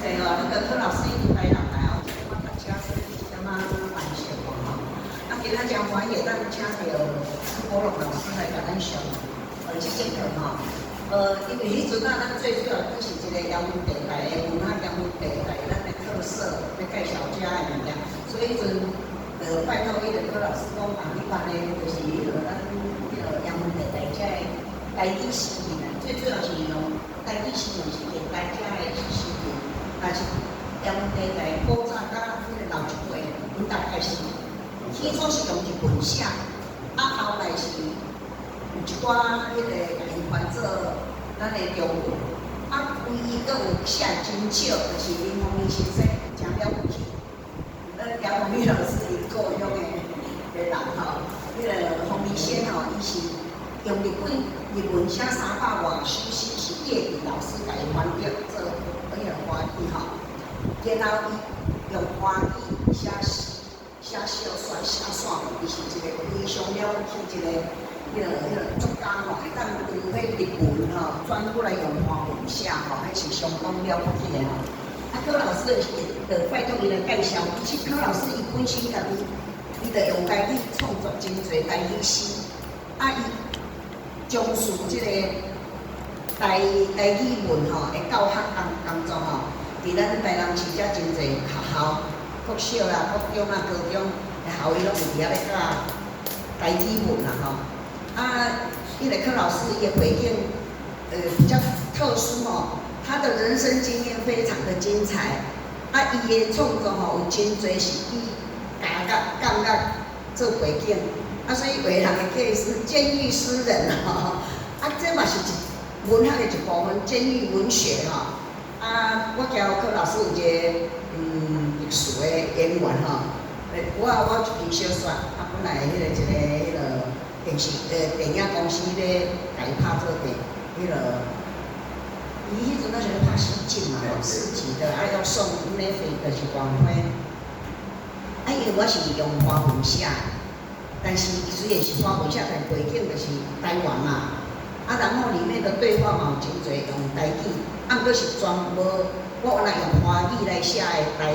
勢哦，那個柯老師已經來人來哦，這個我讀車所以一點仔慢小吼。啊，今仔真歡喜，咱請著柯柏龍老師來共咱上這節課吼。因為彼陣啊，咱最主要閣是一個鹽埕地帶的文化，鹽埕地帶咱的特色，欲介紹遮的物件，所以彼陣拜託彼個柯老師講啊，你辦的就是彼個咱彼個鹽埕地帶遮的台語詩人啊，最主要是用台語詩人是現代遮的詩人，但是鹽埕地帶古早佮彼個老一輩，阮大概是起初是用日文寫，啊後來是有一寡彼個共伊翻做咱的中文，啊，唯一閣有寫真少，就是林鳳營先生誠了不起。咱葉鳳儀老師𪜶故鄉的人吼，彼個鳳儀仙吼，伊是用日文寫300外首詩，是葉迪老師共伊翻譯做彼個華語吼，然後伊用華語寫詩、寫小說、寫散文，伊是一個非常了不起一個彼個作家吼，會當用彼日文吼轉過來用華文寫吼，彼是相當了不起的吼。啊，柯老師就拜託伊來介紹。其實柯老師伊本身家己，伊就用台語創作真濟台語詩，啊，伊從事這個台語文吼的教學工作吼，佇咱台南市遮真濟學校，國小啦、國中啊、高中的校伊攏有佇遐咧教台語文啦吼。啊，彼個柯老師伊的背景比較特殊吼。他的人生經驗非常的精彩，啊，伊的創作吼有真濟是以監獄監獄做背景，啊，所以有的人會叫伊是監獄詩人吼，啊，這嘛是一文學的一部分，監獄文學吼。啊，我交柯老師有一個歷史的淵源吼，我一支小說，啊，本來彼個一個彼個電視電影公司咧共伊拍做電彼個。伊彼陣那時候拍試鏡嘛，吼，4集的，啊要送 Netflix 就是網飛。啊，因為我是用華文寫，但是雖然是華文寫，但背景就是台灣嘛。啊，然後裡面的對話嘛有真濟用台語，啊，毋過是全無，我原來用華語來寫的台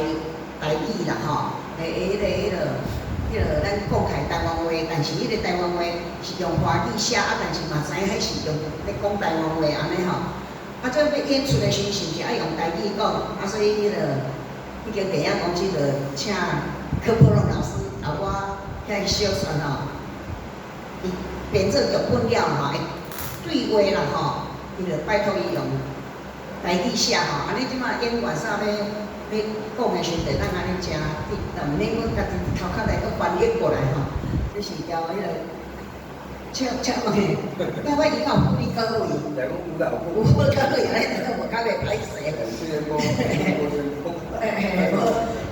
語啦吼，彼個咱講起來台灣話，但是彼個台灣話是用華語寫，啊，但是嘛知影彼是用咧講台灣話按呢吼。啊，這欲演出的時陣，是毋是愛用台語講？啊，所以彼個彼間電影公司就請柯柏龍老師共我遐小說吼，伊編做劇本了吼，會對話啦吼，伊就拜託伊用台語寫吼。按呢這馬演員啥欲欲講的時陣，會當按呢誠毋免閣家己頭殼內閣翻譯過來吼。這是交彼個。請問，那我伊敢有付你稿費？有付稿費，按呢就無較袂歹勢。嘿，無，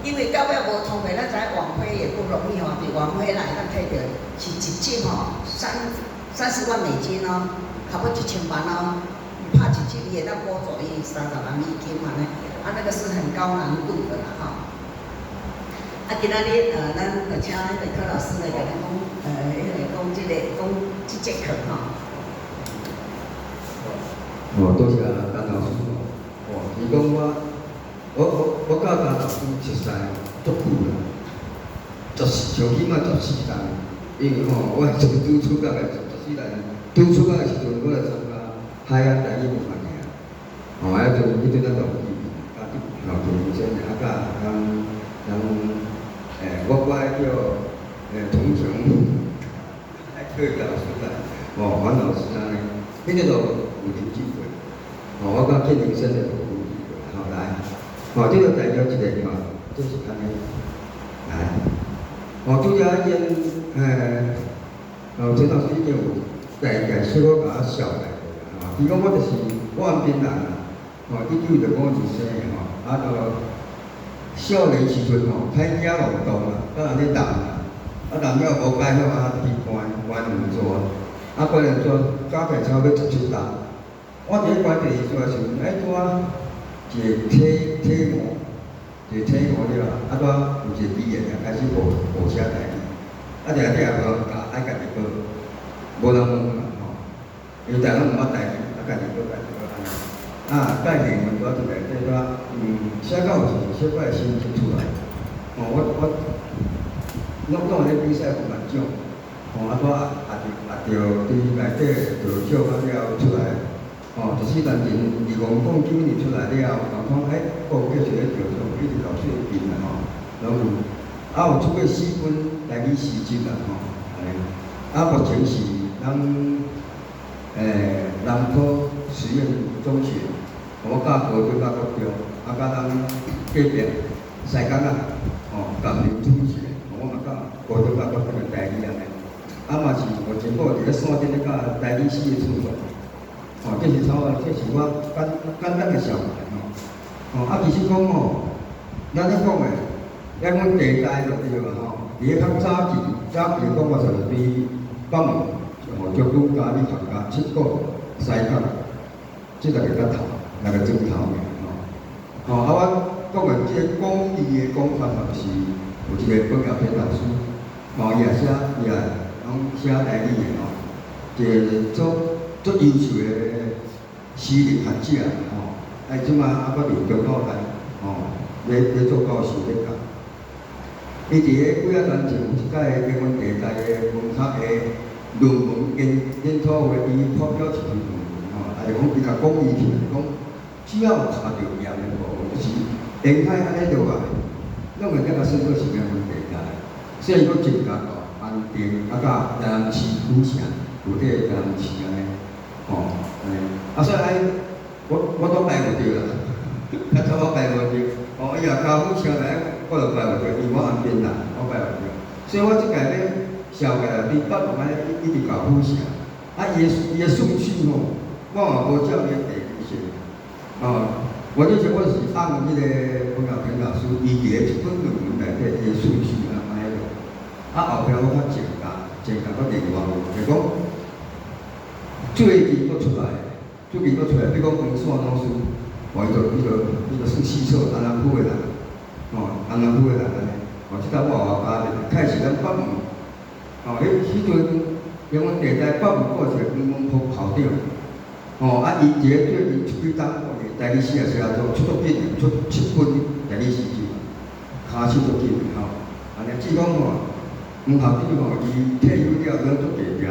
因為到尾無通過，咱知影網飛也不容易吼，佇網飛來咱摕著是一集吼，30萬美金哦，差不多1000萬哦。伊拍一集，伊會當補助伊30萬美金按呢，啊，那個是很高難度的啦吼。啊，今仔日咱就請彼個柯老師來共咱講，彼個講這個講這節課吼。哦，多謝陳老師哦。哦，是講我佮陳老師熟似足久啦，上起碼14年，因為吼，我從拄出國的14年，拄出國的時陣，我來參加海岸台語文學爾。吼，啊，陣彼陣咱就有見面，甲吼見面先，啊，佮人我愛叫同城愛叫老師啦，吼，黃老師按呢，彼個就有認識過，吼，我佮建寧先生就有認識過，吼來，吼，這個代表一個吼，就是按呢，來，吼，拄才已經哦，陳老師已經有大概小可共我紹介過啦，吼，伊講我就是我安平人啦，吼，1965年生的吼，啊，就少年時陣吼，歹驚活動啦，佮人咧談啦，啊談了無解好，啊去關關兩座，啊關兩座加起來差不多17冬。我佇咧關第二座的時陣，哎拄仔一個體模，一個體模對吧？啊拄仔有一個語言開始無寫台語，啊定定無人教，愛家己學，無人問嘛吼，因為大家攏毋捌台語，啊家己學家己學按呢。啊，佮英文拄仔出來，這拄仔。寫到有一小擺成績出來，哦，我攏有咧比賽有得獎，哦，啊，我也也著佇內底得獎啊了出來，哦，14年前2009年出來了後，人講欸，閣有繼續咧得獎，一直到最近啦吼，攏有，啊有出過四本台語詩集啦吼，按呢，啊目前是咱南科實驗中學，我教高中甲國中，啊佮咱隔壁西港仔，吼，甲林中學，我嘛教高中甲國中的台語按呢，啊嘛是目前閣有佇咧山頂咧教台語詩的創作，吼，這是草這是我簡簡單的紹介吼，吼啊其實講吼，咱咧講的，咱阮地帶就對啊吼，佇咧較早期，早期講法就是對北門，吼，將軍家、理學家、七股、西港，這六個較頭，六個磚頭爾吼。吼啊，我講的這個講義的講法就是有一個本業天老師，吼，伊也寫，伊也攏寫台語的吼，一個足足優秀的詩人學者吼，啊，伊這馬還閣佇中國大，吼，咧做教授咧教。伊佇咧幾仔年前有一擺英文地帶的文學的論文研討會，伊發表一篇論文吼，啊，就講伊共講義起來，講只要有卡著鹽的部分，就是沿海按呢落來，攏會當共算做是英文地帶。所以閣增加到安定，啊，佮台南市府城，有底台南市按呢，吼，按呢，啊，所以愛我都排無著啦，較早我排無著，哦，伊若加府城來，我就排無著，因為我安平人，我排無著。所以我這屆咧紹介對北門安尼一直到府城，啊，伊的順序吼，我嘛無照伊的地區性，哦，我這我是按彼個馮耀平老師伊佇咧這本論文內底伊的順序按按呢落，啊後壁我較增加，增加閣另外有，就講最近閣出來，最近閣出來，比如講黃山老師，哦，伊就算四所安南府的人，吼，安南府的人按呢，哦，這搭我也加入，開始咱北門，吼，彼陣英文地帶北門閣有一個黃文甫校長，吼，啊，伊佇咧最近這幾冬，台語詩也寫做出足緊的，出七本台語詩集，跤手足緊的吼。按呢，只講吼，黃校長吼，伊退休了後攏足低調，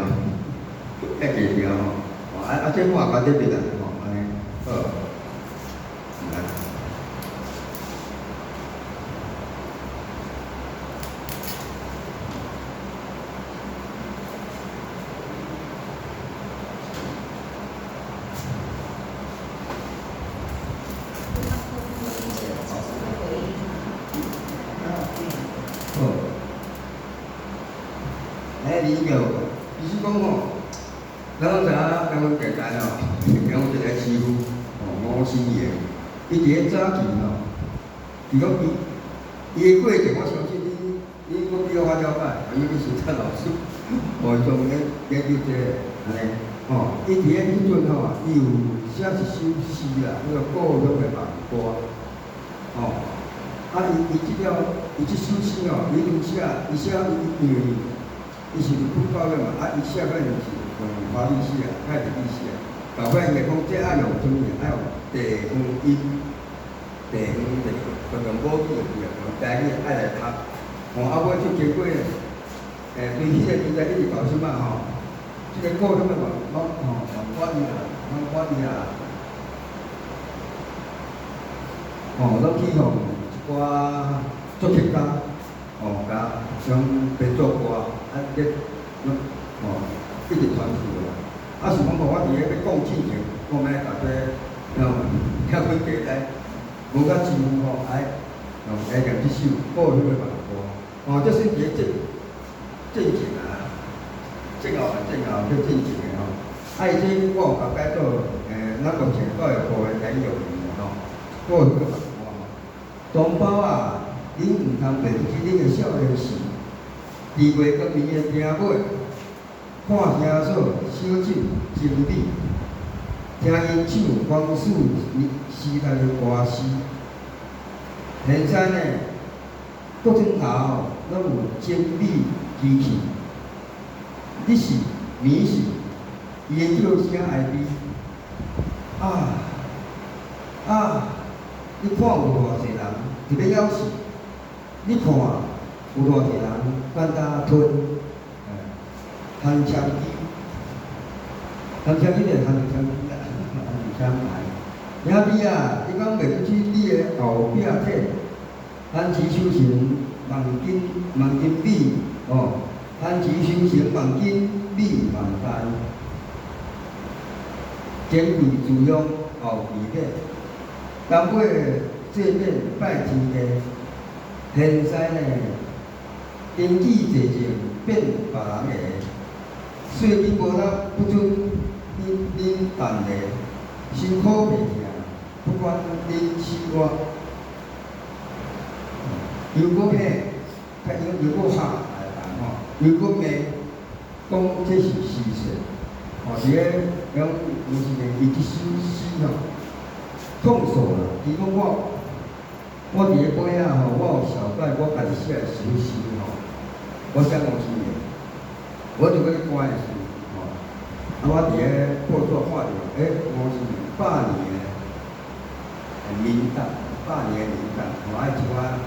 太低調吼。啊啊，這我也較特別啦，吼，按呢，好。來。好。來，理解無？意思講吼，咱攏知影，咱阮地帶吼，有一個師傅，吼，吳思賢，伊佇咧早期吼，伊講伊的過程，我相信你閣比我較了解，因為你是陳老師，哦，伊專門咧研究這個，按呢，吼，伊佇咧彼陣吼，伊有寫一首詩啦，叫做《故鄉的挽歌》，吼，啊，伊伊這了，伊這首詩吼，伊已經寫，伊寫伊因為伊是佇佛教的嘛，啊，伊寫可能是用華語寫，較日語寫，到尾伊會講這愛用啥物？愛用地方音，地方就用母語就對啊，用台語愛來讀，吼，啊，尾就經過，對彼個時代一直到這擺吼，這個故鄉的挽歌吼，挽歌伊啊，挽歌伊啊，吼，攏去予一寡作曲家，吼，共像編作歌，啊，這攏吼一直傳出來。啊，是講吼，我佇咧欲講之前，我欲共這吼聽阮地帶，無較自由吼，愛用來念這首故鄉的挽歌。吼，這算佇咧正正前啊，正後啊，正後叫正前的吼。啊，伊這我有共改做，咱目前教育部的台語用語吼，故鄉的挽歌吼。同胞啊，恁毋通袂記恁的少年時，佇月光暝的埕尾，看兄嫂小酒斟米，聽𪜶唱黃氏時代的歌詩。現在呢，各種頭攏有精美機器，你是暝時，伊的叫聲哀悲，啊啊，你看有偌濟人佇欲枵死，你看有偌濟人簡單吞，番腸機，番腸機就是番腸機啦，番腸牌。兄弟啊，你敢袂去你的後壁體？番薯收成萬斤萬斤米，哦，番薯收成萬斤米萬擔，前貴自用後貴買，當尾祭典拜天地，現在呢，登記坐證變別人的，稅金無納不准恁恁辦的，辛苦袂疼，不管恁死活。又閣騙，較又又閣嚇來人吼，又閣罵，講這是事實。吼，佇咧講有時陣伊這首詩吼，控訴啦，伊講我，我佇咧尾仔吼，我有小解我家己寫的一首詩吼，我寫五十個，我就閣咧趕的時吼，啊，我佇咧報紙看著，欸，五十百年的名單，百年的名單，吼，愛一寡。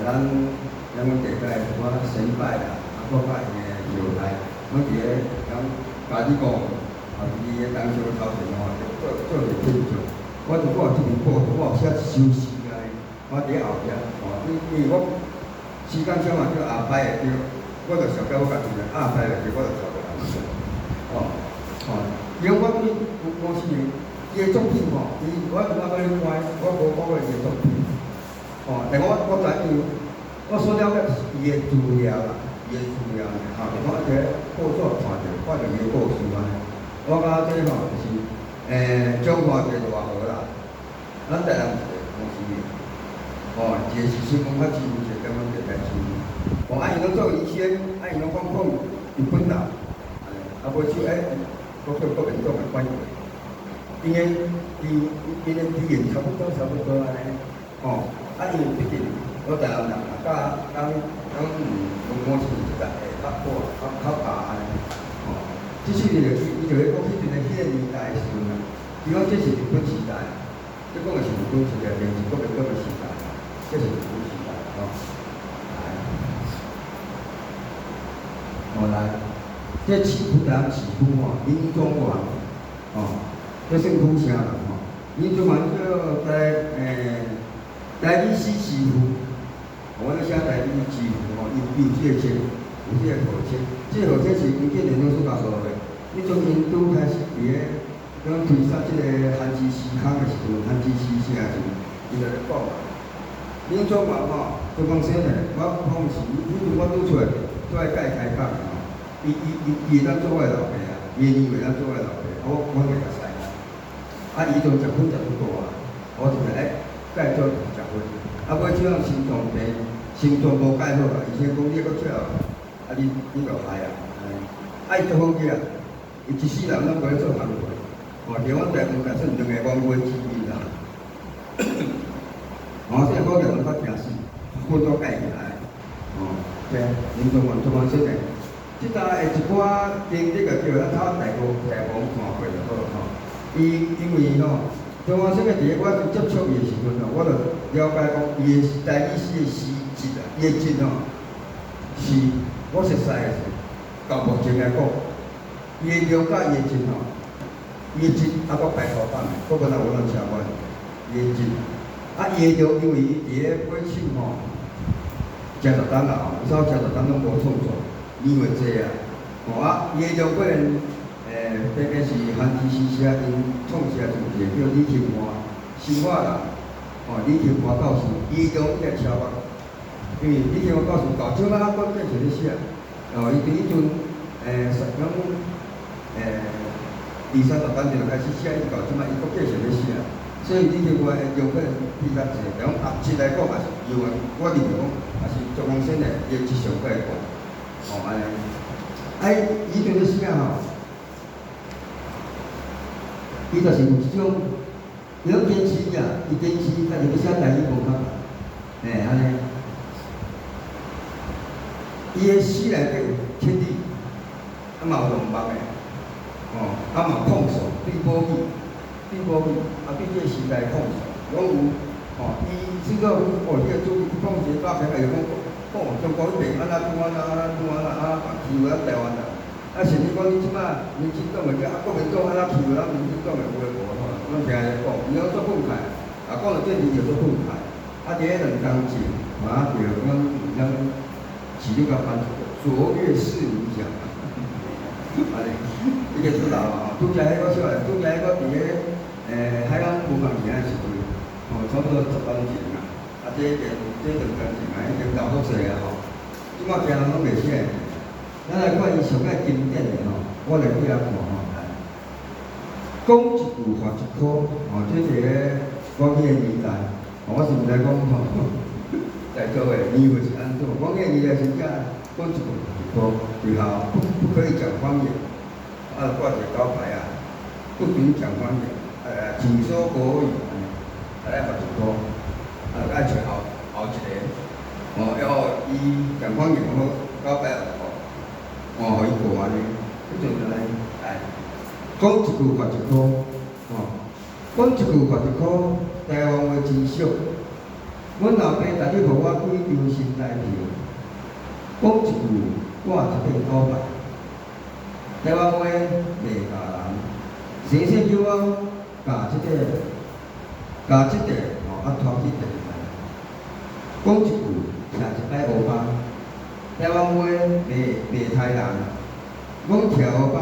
咱咱阮地界一寡先輩啦，啊，閣較𪜶的後代，攏佇咧講家己講，啊，佇咧當初頭前吼，就做做一個品相。我就看這篇報紙，我有寫一首詩安呢，我佇咧後壁，吼，因因為我時間長嘛叫阿歹會著，我就想到我家己阿歹會著，我就抄過來。哦，哦，因為我對吳思榮伊的作品吼，伊我感覺咧看，我無講過伊的作品。哦，但我我知影，我所了解就是伊的資料啦，伊的資料呢，吼，我佇咧報紙看著，看著伊的故事按呢。我感覺這吼就是，彰化一個賴和啦，咱台南一個吳思榮，哦，一個是新聞較知名，一個台灣電台知名。哦，啊，𪜶攏做醫生，啊，𪜶攏講講日本人，啊，無手欸，閣叫國民黨的反對，𪜶的語𪜶的語言差不多，差不多按呢，吼。啊，因為畢竟我台南人嘛，佮咱咱有吳思榮一代會較好、較較夾按呢，吼。這次就伊就咧講彼陣的彼個年代的時陣啊，伊講這是日本時代，這講的是日本時代，電視國民黨的時代，這是日本時代，吼。來，哦來，這市區台南市區吼，林宗元，吼，這算土城人吼，林宗元叫台欸。台語詩師傅，我咧寫台語師傅吼，伊有這個冊，有這個號冊，這個號冊是吳建聯老師共號的。彼陣𪜶拄開始佇咧講推捒這個漢字詩空的時陣，漢字詩社的時陣，伊就咧講。林宗元吼，朱光先呢，我講是，彼陣我拄出來，拄愛佮伊開講吼，伊伊伊伊會當做我的老爸啊，伊的年會當做我的老爸，我我會共使啊。啊，伊陣食薰食足大啊，我就欸。佮伊做食薰，啊，尾這種心臟病，心臟無蓋好啊，醫生講你閣最後，啊你你就害啊，啊伊足好額啊，伊一世人攏無咧做工課，吼，佇阮台灣內算兩個冤家之一啦。吼，這個股票攏較驚死，薰都蓋起來，吼，對，林宗元、朱光先生，這搭的一寡經歷個叫咱頭大哥大王看過就好吼，伊因為吼。中華先生佇咧我接觸伊的時陣吼，我就了解講伊的台語詩的詩質啊，伊的質吼是我熟似的時，到目前來講，伊的了解伊的質吼，伊的質猶閣排頭版的，閣無人有人超我伊的質，啊，伊的量因為伊佇咧尾手吼，誠十冬啊吼，有啥誠十冬攏無創作，年會濟啊，吼啊，伊的量可能。欸，特別是番薯詩社𪜶創社就一個叫李慶華，新華人，吼，李慶華教授，伊中伊會超我，因為李慶華教授到這擺閣繼續咧寫，哦，伊佇彼陣，欸，講，欸，二三十冬就開始寫，一直到這擺伊閣繼續咧寫，所以李慶華的量可能比較濟，但講學質來講也是有的，我認為講也是中央先的伊的質上較會懸，吼，按呢，啊，伊彼陣咧寫吼。伊就是有這種，伊攏堅持啊，伊堅持家己欲寫台語無較，嘿，按呢。伊的詩內底有天理，啊嘛有浪漫的，吼，啊嘛有控訴，對母語，對母語，啊對這個時代控訴，攏有。哦，伊这个哦，你个主讲一个诈骗，伊就讲哦，中國彼邊按怎怎按怎按怎按怎按怎欺負咱台灣人，啊，甚至講你這擺民進黨的啊國民黨按怎欺負咱民進黨的有的無吼，攏聽伊講，伊攏足憤慨，啊，講到政治就足憤慨。啊，佇咧2冬前，嘛對，阮市長共頒一個卓越市民獎，按呢，伊個出來啊，拄才彼個小個，拄才彼個佇咧海港無共錢的時陣，吼，差不多10年前啊，啊，這已經這2冬前啊，已經老足濟啊吼，這擺聽人攏袂寫。咱來看伊上蓋經典的吼，我來去遐看吼，來，講一句罰一箍，吼，這是咧講彼個年代。我是毋知講吼，在座的年份是按怎？講彼個年代真正講一句罰一箍，就好，不可以講方言，啊掛一個招牌啊，不准講方言，請說國語，按呢，啊來罰一箍，啊愛揣後後一個，哦，要伊講方言，我招牌哦，哦，予伊過按呢，彼陣就來，來，講一句罰一箍，哦，講一句罰一箍，台灣話真俗。阮老爸逐日予我幾張新台票，講一句掛一塊招牌。台灣話袂教人，先生叫我共這個，共這個吼，啊拖去電台。講一句徛一擺烏班，台灣話袂刣人，講徛烏班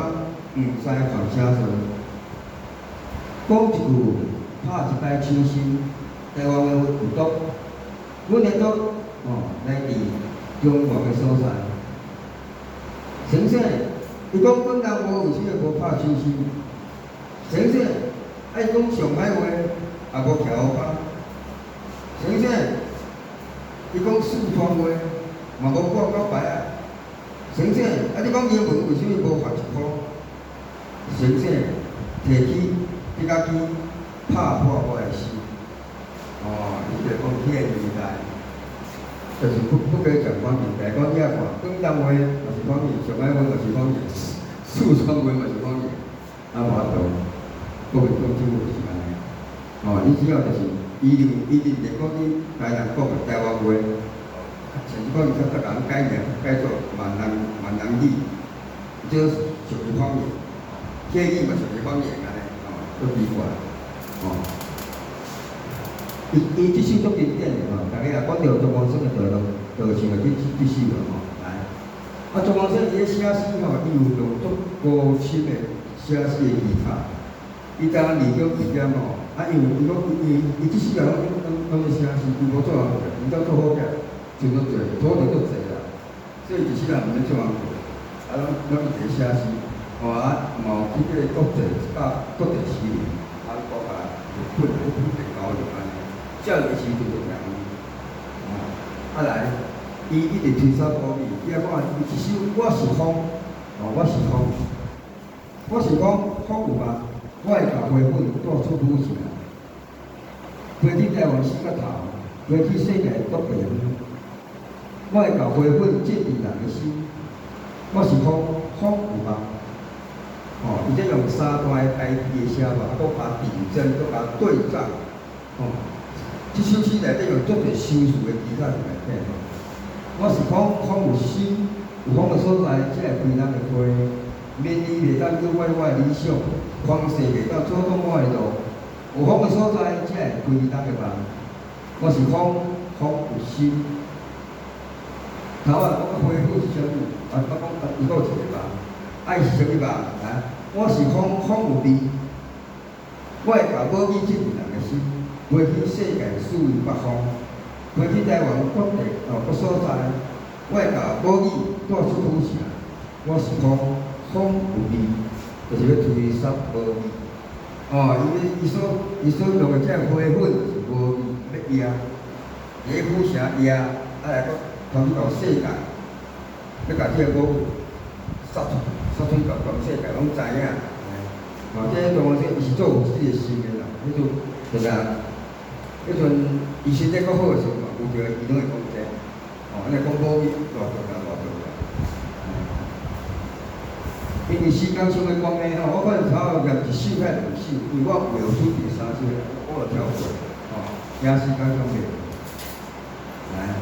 毋知犯啥錯。講一句拍一擺手心，台灣話有毒。阮的毒吼來自中國的所在。先生，伊講廣東話為啥物無拍手心？先生，愛講上海話也無徛烏班。先生，伊講四川話嘛無掛招牌啊。先生，啊你講英文為啥物無罰一箍？先生，提起筆仔機拍破我的心。哦，伊就講彼個年代，就是不可以講方言，但講你仔看，廣東話嘛是方言，上海話嘛是方言，四川話嘛是方言，啊無法度，國民黨政府就是按呢。哦，伊主要就是伊認為伊認為講你台南講的台灣話，甚至講伊較較共改名改做閩南語，這屬於方言，客語嘛屬於方言按呢，哦，足奇怪，哦。伊伊這首足經典的吼，大家若講著鍾光昇的就唱這首了吼，來。啊，鍾光昇伊咧寫詩吼，伊有用足高深的寫詩的技巧。伊當二中畢業吼，啊，因為伊講伊伊這世人攏咧寫詩，伊無做工課，伊當做好額，錢足濟，土地足濟啦，所以一世人毋免做工課，啊，攏攏一直寫詩，吼啊，嘛有去這個國際甲國際詩人，啊，國家日本日本的交流按呢。教育時陣就聽伊，啊來，伊一直推捒國語，你仔看伊這首我是風，哦，我是風，我是風，風有嗎？我會共花粉帶出府城，飛去台灣四角頭，飛去世界各地方。我會共花粉浸佇人的心，我是風，風有嗎？哦，伊這用三段的台語的寫法，閣加頂針，閣加對仗，哦。這首詩內底用足濟修辭的技巧佇內底吼。我是風，風有心，有風的所在，才會開咱的花。綿膩袂當阻礙我的理想，風勢袂當阻擋我的路。有風的所在，才會開咱的夢。我是風，風有心。頭仔講花粉是啥物？啊，我講伊閣有一個夢，愛是啥物夢？來，我是風，風有味。我會共母語浸入人的心。飛去世界四面八方，飛去台灣各地哦各所在，我會共母語帶出府城。我是風，風有味，就是欲推捒母語。哦，伊所用的這個花粉是母語，欲壓，佇咧府城壓，啊來閣傳去到世界，欲共這個母語殺出殺出到全世界攏知影。哦，這個當然伊是做有這個心的啦，彼陣就是啊。彼陣伊身體閣好的時陣嘛，有著伊攏會講這個，哦，按呢講母語偌重要偌重要。因為時間上的關係吼，我可能頭念一首較兩首，因為我有準備三首，我就跳過，吼。也是敢讲袂？來，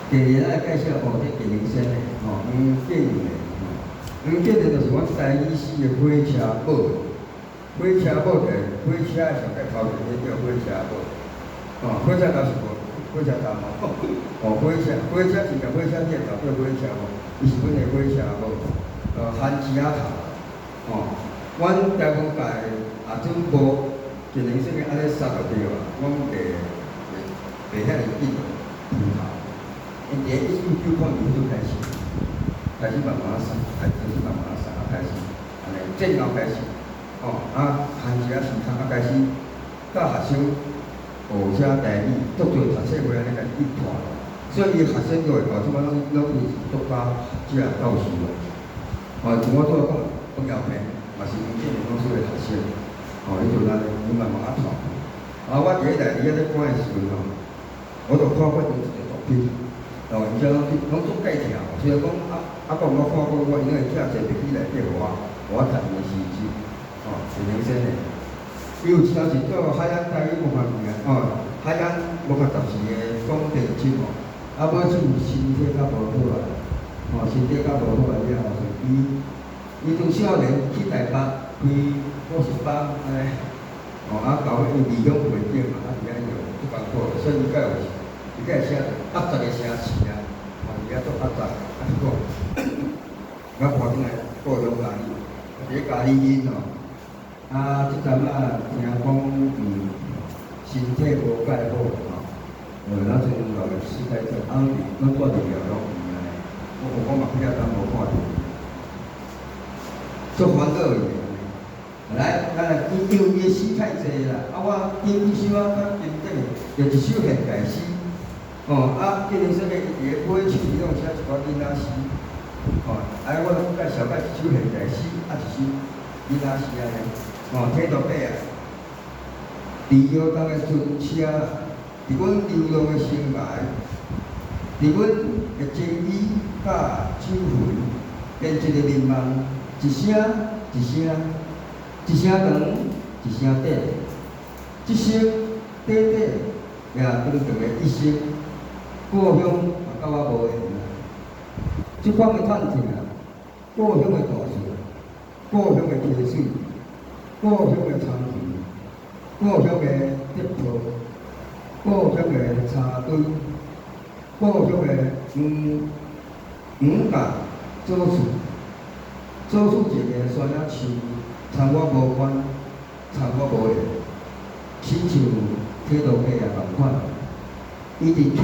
第二咱來介紹哦，這電影先的吼，黃建仁吼，黃建仁就是阮台語詩的火車母，火車母就是火車的上蓋頭前那叫火車母，哦，火車頭是無火車站哦，哦，火車火車真正火車店頭叫火車母，伊是阮的火車母，番薯仔頭，哦，阮台風界也準無一年生的按呢殺就對啊，阮袂袂遐爾緊葡萄。𪜶佇1990年就開始，開始慢慢殺，開始慢慢殺，啊開始，按呢戰後開始，哦，啊，番薯仔市場啊開始，教學生學寫台語，足濟讀冊會按呢共伊看，所以伊學生就會到這擺攏攏是作家、學者、教授啊。哦，像我拄仔講黃耀平，嘛是黃建仁老師的學生，哦，伊就按呢，伊慢慢啊傳。啊，我佇咧內裡遐咧趕的時陣吼，我就看過𪜶一個作品。哦，而且攏攏足蓋聽，雖然講啊啊，講我看過，我𪜶攏會寄一個日記內底予我，予我讀伊的詩集，哦，是認真的。伊有一當時做海岸台語文化園，哦，海岸無法雜誌的總編輯哦，啊，尾手身體較無好啊，哦，身體較無好啊了後，伊伊從少年去台北開補習班，按呢，哦，啊，到尾伊理想背景嘛，啊，佇遐就足艱苦，所以伊才有。伊才會寫壓雜的城市啊，哦，佇遐做壓雜，啊，是講，我搬轉來故鄉嘉義，佇咧嘉義因哦，啊，這陣仔聽講，身體無蓋好吼，咱陣老個時代就啊，攏住佇廟攏安呢，我我嘛比較當無看著，足煩惱伊的。來，咱來因為伊的詩太濟啦，啊，我揀幾首啊較經典的，就一首現代詩。哦，啊，建仁說個伊佇咧尾手伊攏寫一寡囡仔詩，哦，啊，我介紹介一首現代詩，啊，一首囡仔詩按呢，哦，聽到尾啊，佇搖動的船車，佇阮流浪的生涯，佇阮的情意佮酒魂，編織的眠夢，一聲一聲，一聲長，一聲短，這生短短也長長的一生。故鄉嘛佮我無緣啊！這款的嘆氣啊，故鄉的大樹，故鄉的溪水，故鄉的田園，故鄉的竹坡，故鄉的柴堆，故鄉的黃黃甲祖厝，祖厝一个山仔樹，參我無關，參我無緣，親像鐵路客也仝款，伊佇溪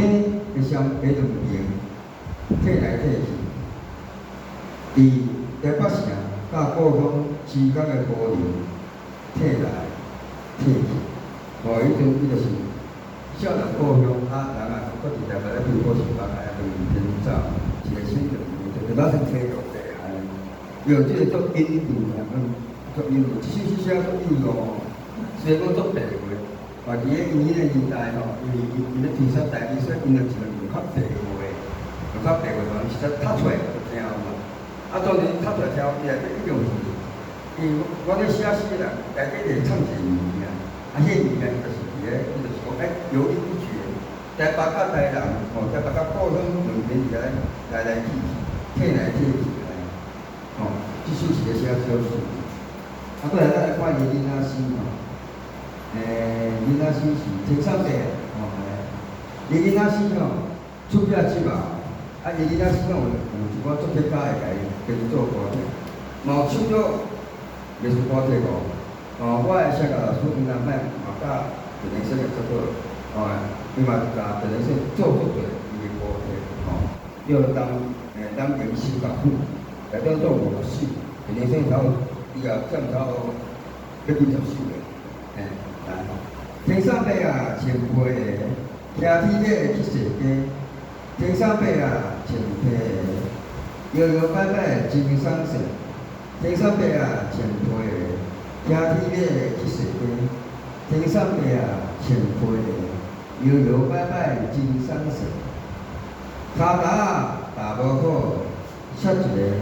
的雙下兩邊，退來退去，佇台北城佮故鄉之間的河流，退來退去。哦，彼陣伊就是少年故鄉啊，人啊，閣佇台北咧開補習班，啊，兩邊走，一個省兩邊，就咱算鐵路客按呢。用這個做引路啊，做引路，這首詩寫做引路吼，雖然講做白話。嘛，佇咧𪜶彼个年代吼，因為𪜶𪜶咧推捒台語，所以𪜶就一用較白話，用較白話，實在讀出來就聽有嘛。啊，當然讀出來聽有，伊內底一定有因為我咧寫詩的人，內底會藏一個物件，啊，彼個物件就是佇咧，伊就是講，欸，猶豫不決。台北佮台南，吼，台北佮故鄉兩邊佇咧來來去去，退來退去按呢，吼，這首是咧寫小詩。啊，過來咱來看伊的囡仔詩吼。囡仔詩是天上地，吼，伊囡仔詩吼出名之嘛，啊，伊囡仔詩攏有有一寡作曲家會共伊編做歌曲，嘛有唱做藝術歌曲哦。哦，我的聲樂老師黃南麥嘛佮陳連生的合作，哦，伊嘛共陳連生做足濟伊的歌曲，吼，叫南南瀛修甲府，內底做50首，陳連生頭伊也占差不多要幾十首咧，嘿。天送伯啊，穿皮鞋，騎鐵馬去踅街。天送伯啊，穿皮鞋，搖搖擺擺真鬆勢。天送伯啊，穿皮鞋，騎鐵馬去踅街。天送伯啊，穿皮鞋，搖搖擺擺真鬆勢。跤踏踏無好，摔一个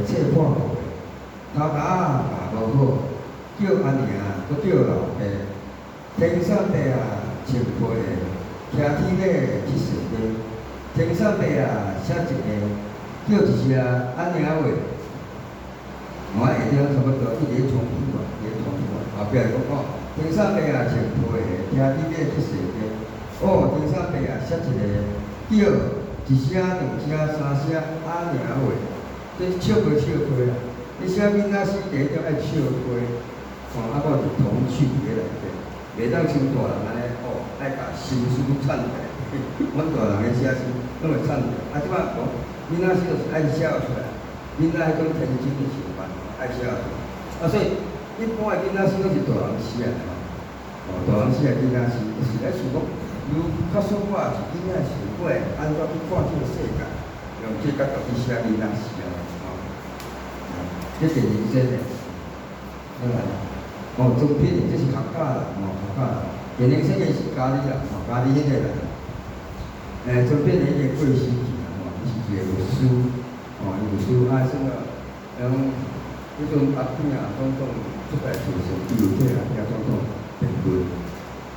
碎破皮。跤踏踏無好，叫阿娘閣叫老爸。天送伯啊，穿皮鞋，騎天馬去踅街，天送伯啊寫一个，叫一聲阿娘話，我下底差不多一直重複啊，一直重複啊，後壁就講哦，天送伯啊穿皮鞋，騎天馬去踅街，哦，天送伯啊寫一個，叫一聲兩聲三聲阿娘話，這笑批笑批啦，你寫囡仔詩第一點愛笑批，哦，啊，閣是童趣佇咧內底，袂當像大人按呢，哦，愛共心思竄起來。阮大人咧寫詩，攏會竄起來。啊，這擺講囡仔詩就是愛寫出來，囡仔彼種天真的想法，愛寫出來。啊，所以一般的囡仔詩攏是大人寫的吼，哦，大人寫的囡仔詩，就是咧想講，如假使我是囡仔時，我會按怎去看這個世界，用這個角度去寫囡仔詩啊，吼。這是人生的，好來，哦，中篇的這是客家啦，哦，客家啦，電影生的是家己啦，哦，家己彼個啦。曾品仁已經過身去啦，吼，伊是一個律師，哦，伊律師啊，算啊，講彼陣阿扁啊總統出代志的時陣，伊有起來聽總統辯論，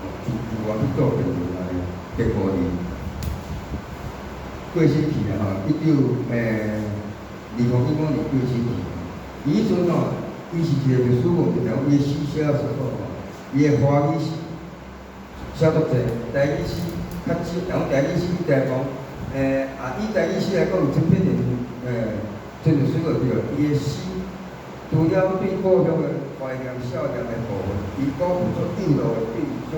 哦，自願去做辯論按呢，結果伊過身去啦，吼，2015年過身去。伊彼陣吼，伊是一個律師，無就講伊詩寫了煞好吼，伊的華語詩寫足濟，台語詩較少，講台語詩台講，啊，以台語詩來講，曾品仁，曾律師就對，伊的詩除了對故鄉的懷念、少年的部分，伊閣有做幼路的，對種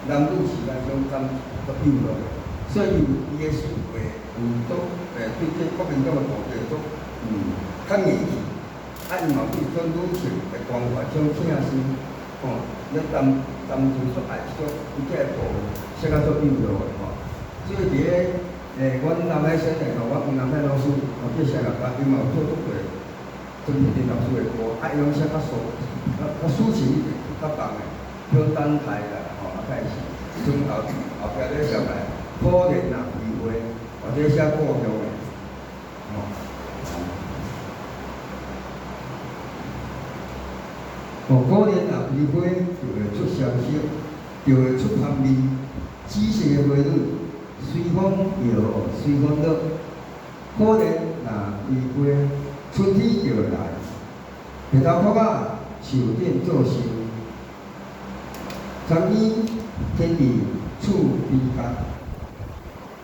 男女時間種感做幼路的，所以伊的詩會有做，對這國民黨的部隊做，較硬氣，啊，伊嘛對種女性的關懷，種疼心，吼，咧擔擔心說愛說伊這個部分寫較做幼路的吼，所以佇咧，阮南海省的吼，阮黃南海老師，哦，叫聲樂家，伊嘛有做足過曾品仁老師的歌，啊，伊攏寫較抒，較較抒情一點，較放的，叫等待啦，吼，啊，開始，從後後壁咧寫來，可憐若開花，或者寫故鄉的，吼。哦，可憐若開花，就會出香色，就會出香味，紫色的花蕊，隨風搖，隨風落。可憐若開花，春天就會來。白頭殼仔樹頂做秀，桑葉天地厝邊角，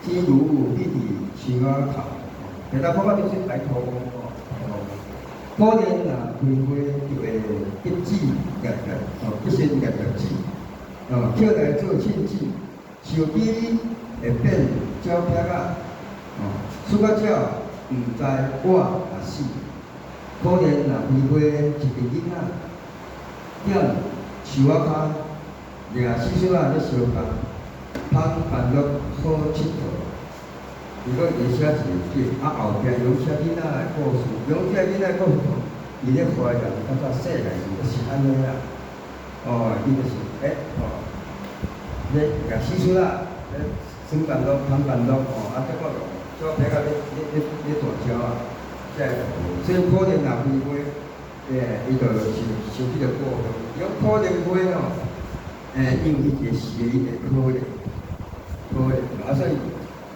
天牛立佇樹仔頭。白頭殼仔就是白頭翁吼。可憐若開花，就會結子葉葉，哦，結成葉葉子，哦，捡來做慶子，樹枝會變鳥撇仔，哦，出甲鳥毋知我也死。可憐若開花，一个囡仔踮樹仔跤，掠蟋蟀仔咧相共，芳慢樂好𨑨迌。伊閣會寫一個句，啊後壁用寫囡仔的故事，用這個囡仔的故事，伊咧懷念較早細漢時就是按呢啦。哦，伊就是，哦，咧掠蟋蟀仔，咧耍慢樂、芳慢樂，哦，啊結果就鳥撇仔咧咧咧咧大鸟仔，這個，所以可憐若開花，伊就想想起個故鄉。用可憐花吼，因為伊一個詩的伊會可憐，可憐，啊所以。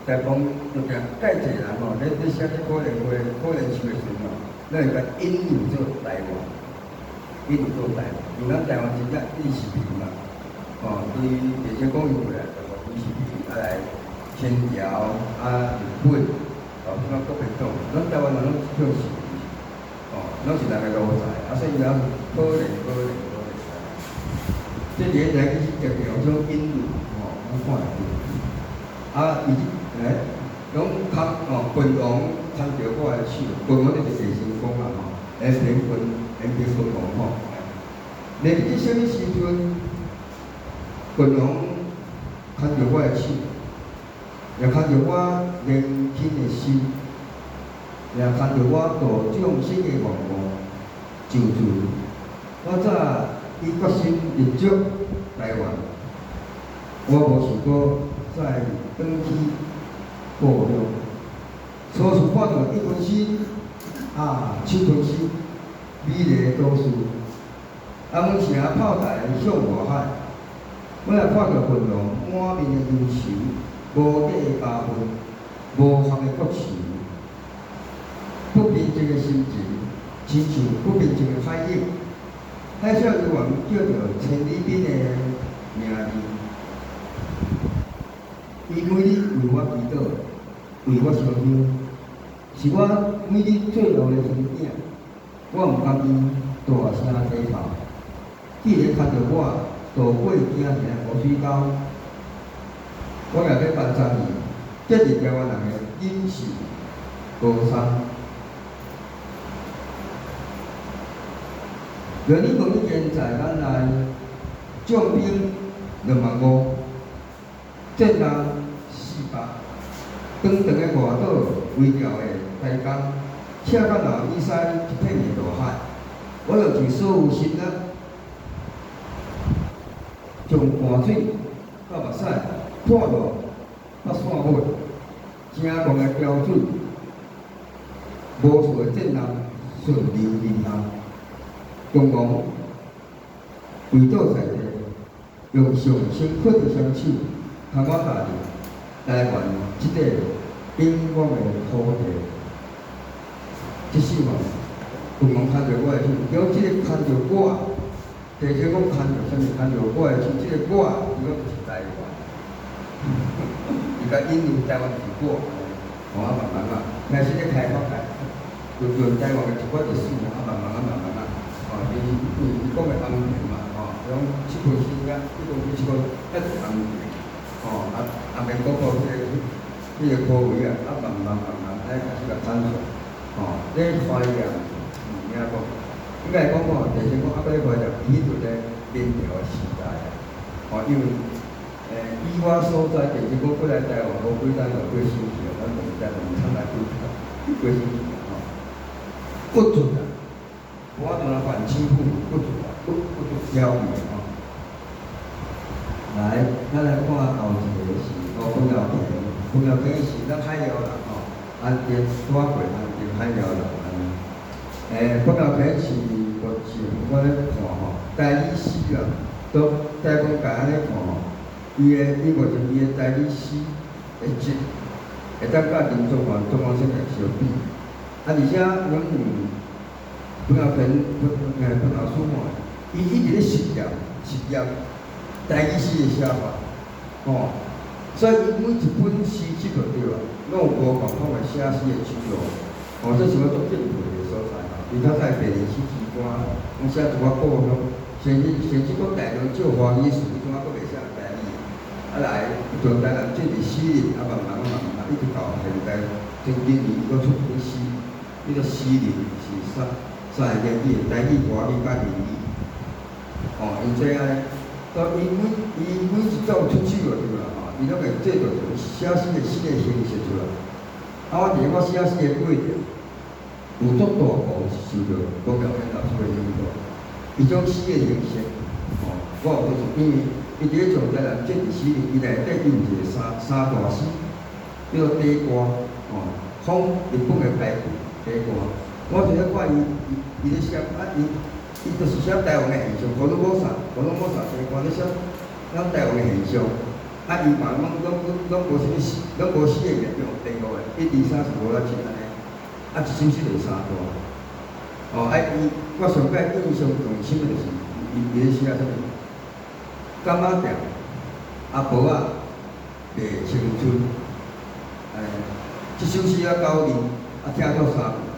台風就驚蓋濟人吼，咧咧寫這可憐花、可憐樹的時陣吼，咱會共引喻做台灣，引喻做台灣，因為咱台灣真正伊是貧嘛，吼，對而且講伊過來，伊是貧，啊來清朝啊日本，哦，這擺國民黨，咱台灣人攏叫是，哦，攏是人的奴才，啊所以咱可憐可憐可憐。這個來其實常常種引喻，吼，我看會著。啊，伊。講牽哦，郡王牽著我的手，郡王就是鄭成功啊吼，延平郡，延平郡王吼。袂記佇啥物時陣，郡王牽著我的手，也牽著我年輕的心，也牽著我度眾生的願望，就自我早已決心立足台灣，我無想閣再轉去故鄉。初次看著一分身，啊，七分身，美麗都市，阿門城炮台向外海，我若看著郡王滿滿面的憂愁，無底的家恨，無限的國仇，不平靜的心情，親像不平靜的海域。海嘯猶原叫著千里敏的名字。伊每日為我祈禱，為我燒香，是我每日最後的身影。我毋甘伊大聲低哭，既然牽著我渡過驚人的污水溝，我也欲搬葬伊，結日台灣人的忍受高山。讓你問以前在咱內將兵2萬5，戰人400，長長的外島圍繞的台江，赤到老以西一片的大海，我用盡所有心力，將汗水佮目屎潑落北線尾，成功的標準，無數的戰人順流而下。共王跪倒在地，用上辛苦的雙手，牽我踏入台灣這塊永遠的土地。這首吼，共王牽著我的手，叫這个牽著我，第一講牽著啥物？牽著我的手，這个我，伊講就是台灣。伊共引入台灣就是我，吼啊慢慢啊，開始咧開發開，就論台灣的一寡歷史啊，慢慢啊慢慢啊。吼，伊伊伊講的紅田嘛，吼，講七分新甲七分七分，遐是紅田，吼，啊紅田國國彼个科位啊，啊慢慢慢慢來開始共產出，吼，咧懷念物件講，應該講吼，第一講啊，閣咧懷念伊彼陣咧明朝的時代，吼，因為以我所知，第一講過來台灣無幾冬就過身去啊，咱就是台灣產來幾幾過身去啊，吼，骨術啊。我當然反清復明，骨術啊，骨骨術教育吼。來，咱來看後一个是哦，彭耀田，彭耀田是咱海寮人吼，安定拄仔過安定海寮人按呢。彭耀田是目前我咧看吼，台語詩啊，都台灣界按呢看吼，伊的伊目前伊的台語詩的質，會當佮林宗元、鍾光先來相比。啊，而且阮彭耀田彭彭老師吼，伊一直咧實驗實驗台語詩的寫法，吼，所以伊每一本詩集就對啊，攏有無仝款的寫詩的思路，吼，這是我足敬佩的所在吼。伊較早白日詩之歌，攏寫一寡故鄉，甚至甚至閣大量借華語詞，伊怎啊閣袂寫台語？啊來，從台南政治詩人，啊慢慢慢慢一直到現代，曾經伊閣出一本詩，彼個詩人是三三个言語，台語、華語佮闽語，吼，因這按呢，到伊每伊每一種出手就對啦，吼，伊攏會製造一個寫詩的新的形式出來。啊，我佇我寫詩的過程，有足大部分是受著郭妙天老師的影響。伊種詩的形式，吼，我有就是因為伊佇咧從台南政治詩人，伊內底伊有一個三三大詩，叫做短歌，吼，仿日本的俳句短歌。我就咧看伊，伊伊咧寫，啊伊，伊就是寫台灣的現象，福爾摩沙，福爾摩沙西歌咧寫咱台灣的現象，啊伊嘛攏攏攏無啥物詩，攏無四個字用第五個，一二三四五六七按呢，啊一首詩就是三段。哦，啊伊，我上擺印象上深的就是伊伊咧寫啥物？柑仔店阿婆仔賣青春，哎，這首詩啊九字，啊拆做三句。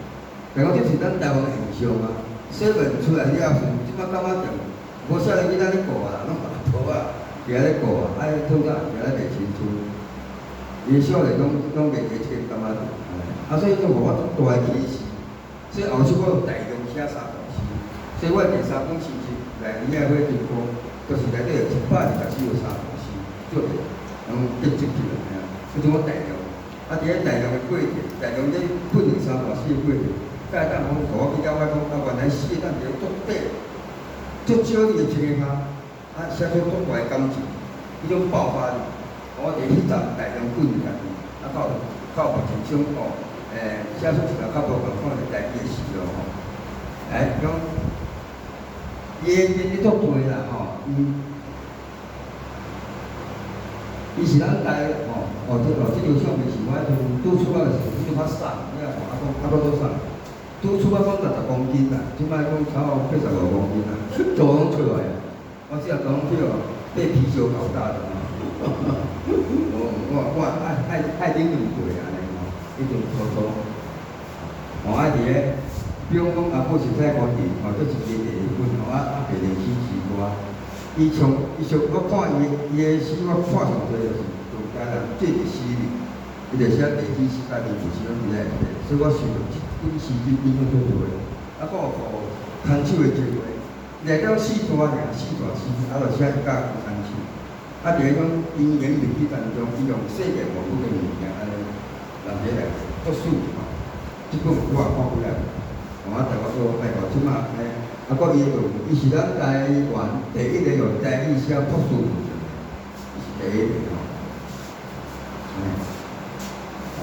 但講這是咱台灣的現象啊，新聞出來了後，這擺柑仔店無少年囡仔咧顧啊，攏阿婆仔佇遐咧顧啊，啊彼透早佇遐咧賣青春，伊少年攏攏賣佇這个柑仔店，啊所以都予我足大的啟示，所以後首我有大量寫三段詩，所以我第三本詩集來年仔火燈光，就是內底有124个三段詩，做者攏結集起來，嘿啊，彼種我大量，啊佇咧大量的過程，大量咧訓練三段詩的過程。才會當講，予我去了解講，啊，原來詩會當佇咧足短、足少你的情形下，啊，寫出足大的感情，彼種爆發力。我佇彼站大量訓練家己，啊，到到目前想哦，寫出一個較無仝款的台語的詩咯吼。來講，伊的經歷足濟啦吼，伊伊是咱台吼，哦，這哦，這張相片是我彼陣拄出發的時陣，彼陣較瘦，你若看猶閣猶閣足瘦。拄出發講60公斤啦，這擺講差不多85公斤啦，肚攏出來啊！我這個講叫被啤酒搞大的吼，我愛愛愛啉兩杯按呢吼，彼陣粗粗，吼啊佇咧，比如講阿母熟似關係，吼，這是伊的第一本吼，啊啊白蓮詩詩歌。伊像伊像我看伊伊的詩，我看上濟就是用台南這個詩哩，伊就寫地基詩、家己故事攏佇內底，所以我受著這本詩真影響足大。啊，閣有牽手的情話，內底四段爾，四段詩，啊，就寫甲牽手。啊，佇彼種語言日記當中，伊用世界無幾個物件按呢，人佇咧來作詩吼。這本我也看幾下，吼啊，台灣閣愛到這馬呢。啊，閣伊用，伊是咱台灣第一个用台語寫博士論文的，伊是第一個吼。好，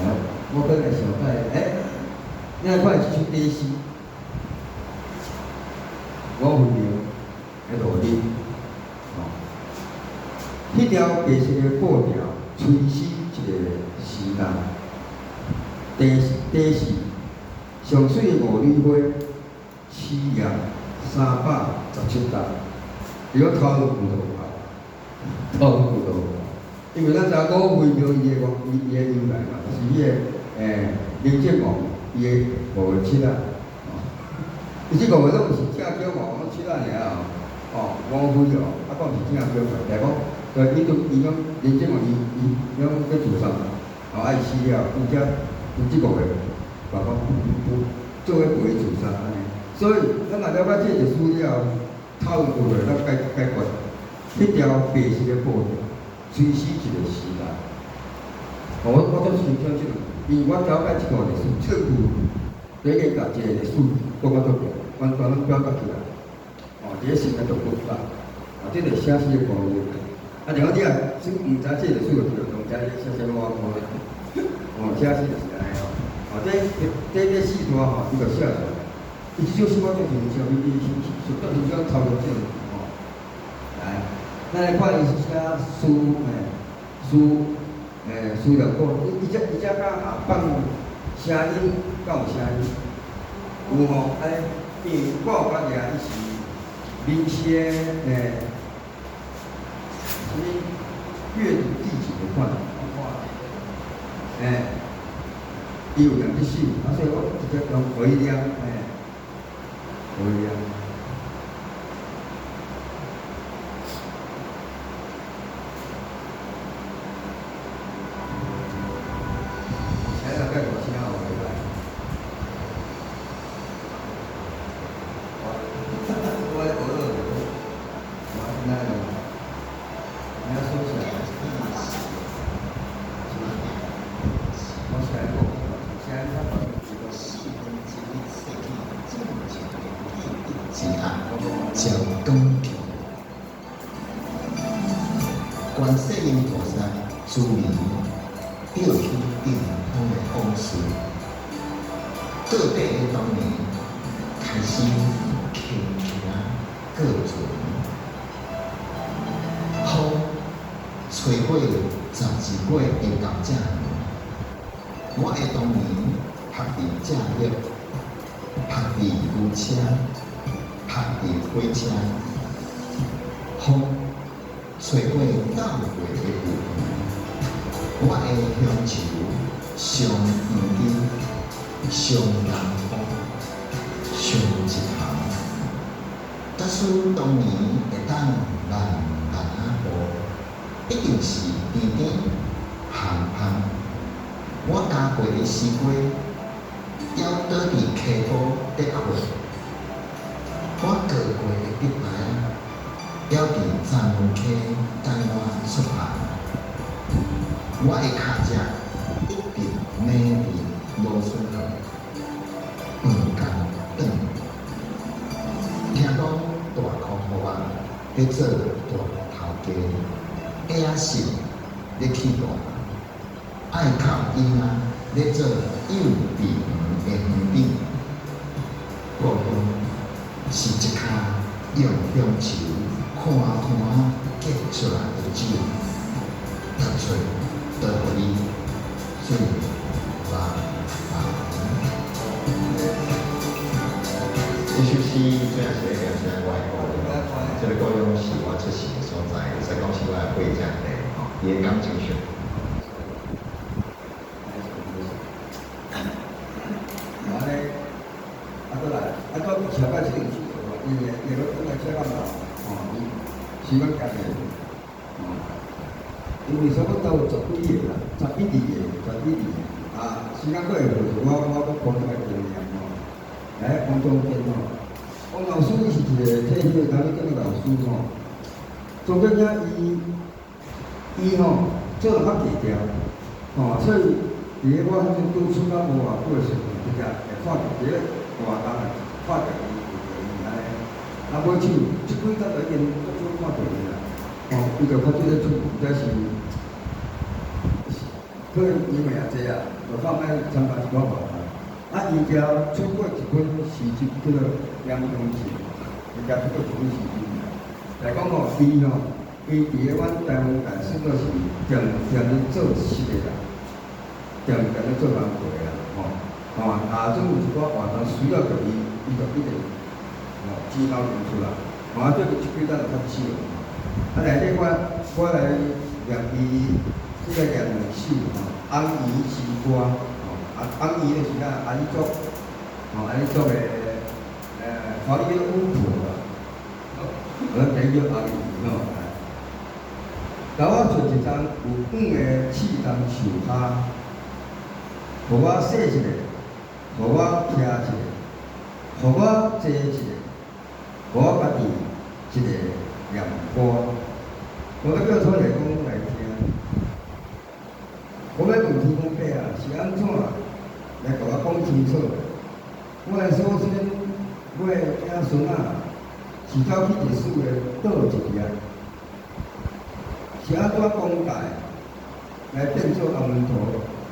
我閣來想起，欸，你來看這首短詩，五分鐘的路燈，吼，彼條白色的布條，吹死一個時代。第四，上媠的五蕊花，七葉。317担，伊講頭路都有夠，頭路都有夠，因為咱知影五妃廟伊的伊伊的由來嘛，就是彼個林正王伊的五个七仔，哦，伊這五个攏毋是正叫王，攏七仔爾哦，哦，五妃哦，啊，閣毋是正叫，但講，對，伊都伊講林正王伊伊講欲自殺嘛，哦，啊伊死了，伊才伊這五個，爸爸做伙陪伊自殺按呢。所以，咱若了解這個歷史了後，討論過來，咱解解決彼條白色的布條，吹死一個時代。我足欣賞這個，因為我了解這段歷史，這句第一個共一個歷史講甲足強，完全攏表達出來。哦，佇咧心內足骨力。哦，這個寫詩的功力。啊，如果你若真毋知這個歷史就對，毋知你寫啥物我看。哦，寫詩就是按呢吼。哦，這四段吼，伊就寫出來。伊這首詩我足欣賞，伊伊伊足欣賞曹國正吼。來，咱來看伊是寫詩欸，詩欸，詩兩個，伊伊這伊這敢也放聲音，敢有聲音？有吼，按呢，因為我有感覺伊是民視的欸，啥物閱讀地景的款，我看，欸，伊有兩隻手，啊，所以我直接用予伊念，欸，予伊念。聲大概大聲哦，袂歹。我我咧學了，我哪會？你要說起來。我寫過，寫較大之下，趙剛強，觀世音菩薩慈名吊起頂方的往事，到底當年開始輕行過船，風吹過12月的甘蔗園，我的童年曝佇蔗葉，曝佇牛車，曝佇火車，風吹過九月的霧，我的鄉愁上黃金，上南風，上一行。假使當年會當慢慢仔步，一定是甜甜香香。我踏過的絲瓜，猶倒佇溪滸咧睏。我過過的竹排，猶佇欉園溪等我出發。我的跤跡一直躡佇滷水河，放工轉。聽講大空予仔咧做大頭家，野心咧起大，愛哭囡仔咧做幼稚園的園長。故鄉是一跤用鄉愁寬寬結出來的酒。讀出都予你水茫茫。這首詩主要是咧描寫我的故鄉，這个故鄉是我出世的所在，會使講是我的背景地吼，伊的感情上。安呢，啊，閣來，啊，閣寫到這陣時候，伊會伊會轉來寫到老，吼，伊時間行過，吼，因為差不多有十幾个啦，十一二个，十一二个，啊，時間過會我我閣講這个經驗吼，來王中堅吼，王老師伊是一個退休的單位的老師吼，中間遐伊伊吼做得較低調，吼，所以佇咧我彼陣拄出來無偌久的時陣，直接會看著佇咧活動會看著伊，有著伊按呢，啊，尾手這幾工就已經足少看著伊啦，吼，伊就較少咧出門，這是可能因為也濟啊，就較莫參加一寡活動。啊，伊才出過一本詩集叫做《鹽中情》，伊才出過一本詩集。來講吼，伊吼，伊佇咧阮台灣界算做是恬恬咧做實的啦，恬恬咧做工課啦，吼，吼，啊，總有一寡活動需要著伊，伊就一定吼指導出來，吼，啊，這個這幾單就較少。啊，內底我我來念伊這個念兩首吼，《紅衣之歌》吼，啊，紅衣就是啥？阿里族，吼，阿里族的華語叫巫婆啦，我咱台語叫阿姨吼。共我揣一叢有黃的刺桐樹跤，予我踅一下，予我徛一下，予我坐一下，予我家己一个念歌。我欲叫土地公來聽。我欲問天公伯啊，是按怎來共我講清楚？我的祖先，我的子孫仔，是走去歷史的佗一頁？是按怎講界來變做阿門陀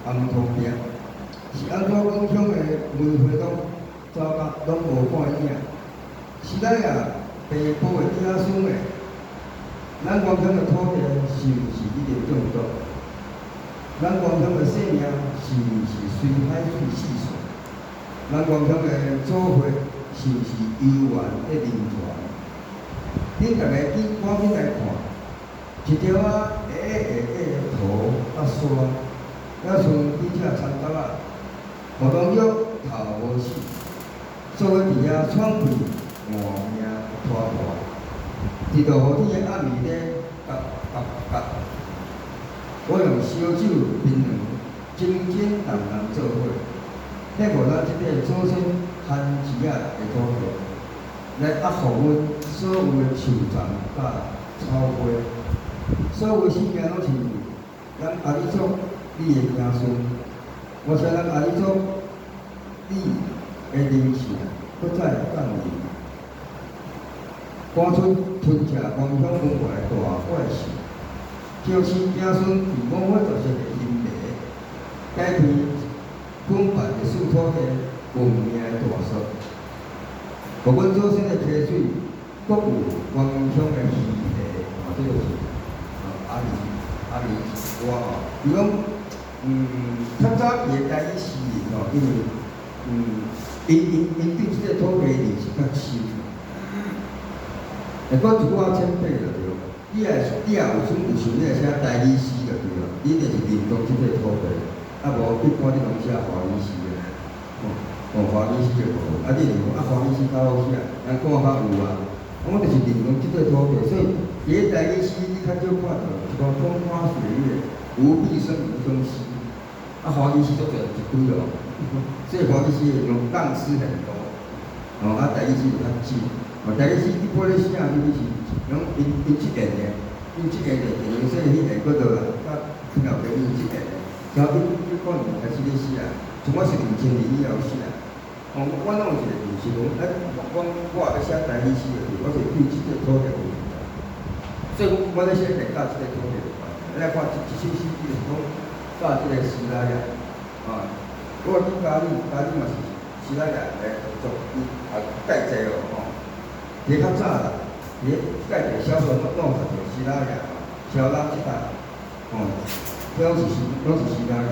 阿門陀餅？是按怎阮鄉的梅花攏走甲攏無看影？是咱啊爸母的子孫的，咱原鄉的土地是毋是已經中毒？咱原鄉的生命是毋是隨海水四散？咱原鄉的祖血是毋是悠遠在流傳？恁逐个緊趕緊來看，一條仔矮矮矮的塗甲沙，猶像幾隻田豆仔，予農藥頭無死，做伙佇遐喘氣換命拖磨。佇落雨天的暗暝咧，夾夾夾，我用燒酒檳榔，清清淡淡做伙，獻予咱這塊祖先番薯仔的土地，來壓服阮所有的樹叢佮草花，所有生命攏是咱阿里祖你的子孫，我寫咱阿里祖你的靈性閣再降臨，趕出吞食原鄉文化的大怪獸，招生子孫佇五花十色的陰霾，改變粉敗歷史土地文明的大術，予阮祖先的溪水，閣有原鄉的魚蝦，哦，這就是阿里阿里歌吼。伊講，較早期的台語詩人吼，因為𪜶𪜶𪜶對這个土地認識較深。會講一句話前輩就對，你若你若有想有想欲寫台語詩就對了，你一定是認同這塊土地，啊無一般你攏寫華語詩的，哦，哦華語詩就無，啊你認為啊華語詩較好寫，人講較有啊，我就是認同這塊土地，所以佇咧台語詩你較少看著一個風花雪月，無病呻吟聲詩，啊華語詩足濟一堆哦，所以華語詩的用浪詩很多，哦啊台語詩就較少。哦，台語詩一般咧寫，伊是攏𪜶𪜶這緣的，𪜶這緣的，就是說彼個閣落來，甲天后爸𪜶這緣的，然後伊可能開始咧寫，像我是2000年以後寫。哦，我攏有一個認識講，咱我我也欲寫台語詩的，我是對這個土地有興趣，所以我咧寫就佮這個土地有關。你來看這這首詩，伊就是講佮這個西拉雅，啊，我去嘉義，嘉義嘛是西拉雅來合作，伊也蓋濟哦，吼。佇較早啦，佇咧蓋一個小說弄弄實就西拉雅，小人這代，哦，這攏是私家的。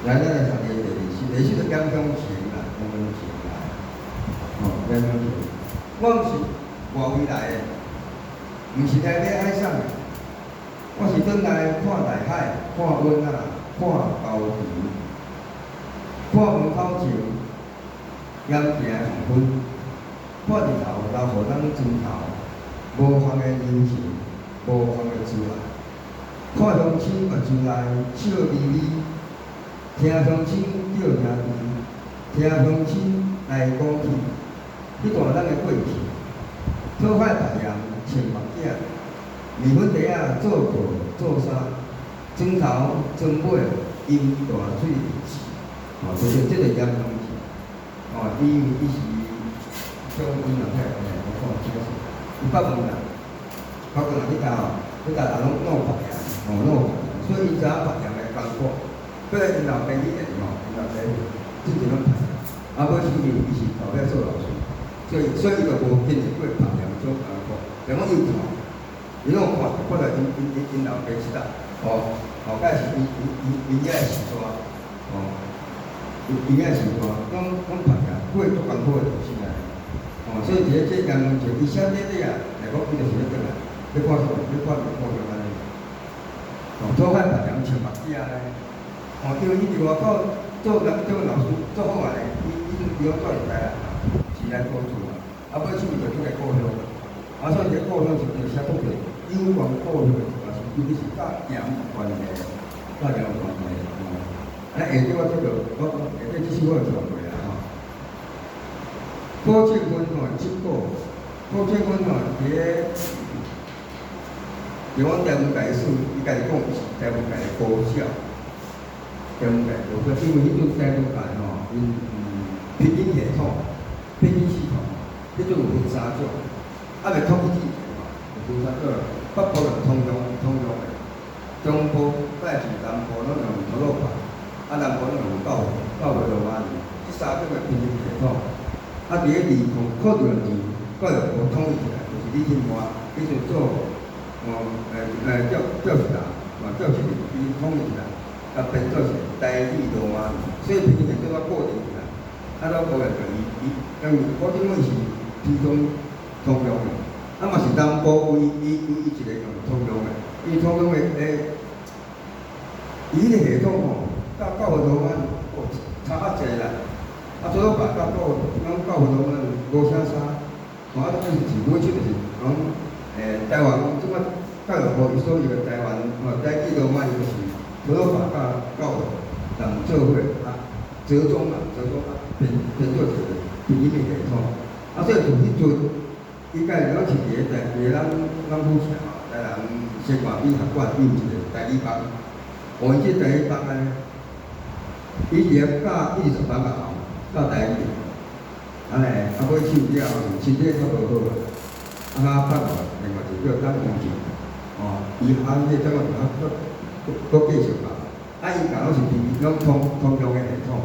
來，咱來讀第二首，第二首就嚴香情啦，嚴香情啦，哦，嚴香情。我毋是外圍來的，毋是來買海產的，我是轉來看大海，看阮仔，看高池，看門口前鹽埕的黃昏，看日頭流予咱磚頭，無仝的柔情，無仝的慈愛。看鄉親目睭內笑眯眯，聽鄉親叫兄弟，聽鄉親來講起彼段咱的過去。討海白鹽穿目鏡，麵粉袋仔做褲做衫，磚頭磚尾淹大水池。哦，就是這個嚴香情。哦，伊是將伊若睇，我看這是，伊北門啦，北門去搭吼，去搭人攏弄白鹽，哦，弄白鹽，所以伊知影白鹽的艱苦。過來𪜶老爸以前吼，𪜶老爸之前攏白鹽，啊，尾是因為伊是後尾做老師，所以伊就無經歷過白鹽這種艱苦。就講伊有看，伊攏有看，看著𪜶老爸時代，吼，後蓋是伊遐的時代，吼，伊遐時代，攏白鹽，過足艱苦的日子來。哦，所以佇咧這嚴香情，伊寫這個啊，來講伊就是咧轉來，咧看啥物？咧看故鄉按呢。哦，討海白鹽穿目鏡咧。哦，因為伊佇外口做人做老師做好啊咧，伊攏住佇台南是來顧厝啊，啊，尾手伊就轉來故鄉。啊，所以佇故鄉時陣寫講著有關故鄉的一寡事，尤其是佮鹽有關係，佮鹽有關係。哦，啊，下底我這個，我下底這首我就跳過啦吼。郭正坤吼，這個郭正坤吼，佇咧佇阮台灣大使，伊家己講是台灣界的高手。台灣界高手，因為彼陣台灣界吼，𪜶拼音系統、拼音系統，彼陣有分三種，猶未統一之前吼，有分三種，北部用通用的，中部佮是南部攏用土魯巴，啊南部攏用教會羅馬字，這三種的拼音系統。啊，佇咧2006年，教育部統一起來，就是李天華彼陣做，哦，教育啦，嘛教育伊統一起來，共編做是台語羅馬字，所以拼音系統較固定起來。啊，咱個人就伊伊，因為我這本是提供通用的，啊嘛是南部唯一一個用通用的，伊通用的欸，伊彼個系統吼，佮教會羅馬字哦差較濟啦。啊，土魯巴佮教咱教會羅馬字無啥差，吼啊，這是每次就是講，欸，台灣這擺教育部伊所謂的台灣吼台語羅馬字就是土魯巴佮教會人做伙啊，折中啊，折中啊，編做一個拼音的系統。啊，所以從彼陣，伊家己攏是佇咧台，佇咧咱府城吼，台南生活美學館伊有一個台語班。哦，伊這台語班呢，伊佇咧教一直十班後教台語，按呢，啊，尾手了後身體較無好啊，啊，較放另外一個叫張宏杰，哦，伊啊，彼個怎啊就較閣繼續教，啊，伊教攏是佇攏通用的系統，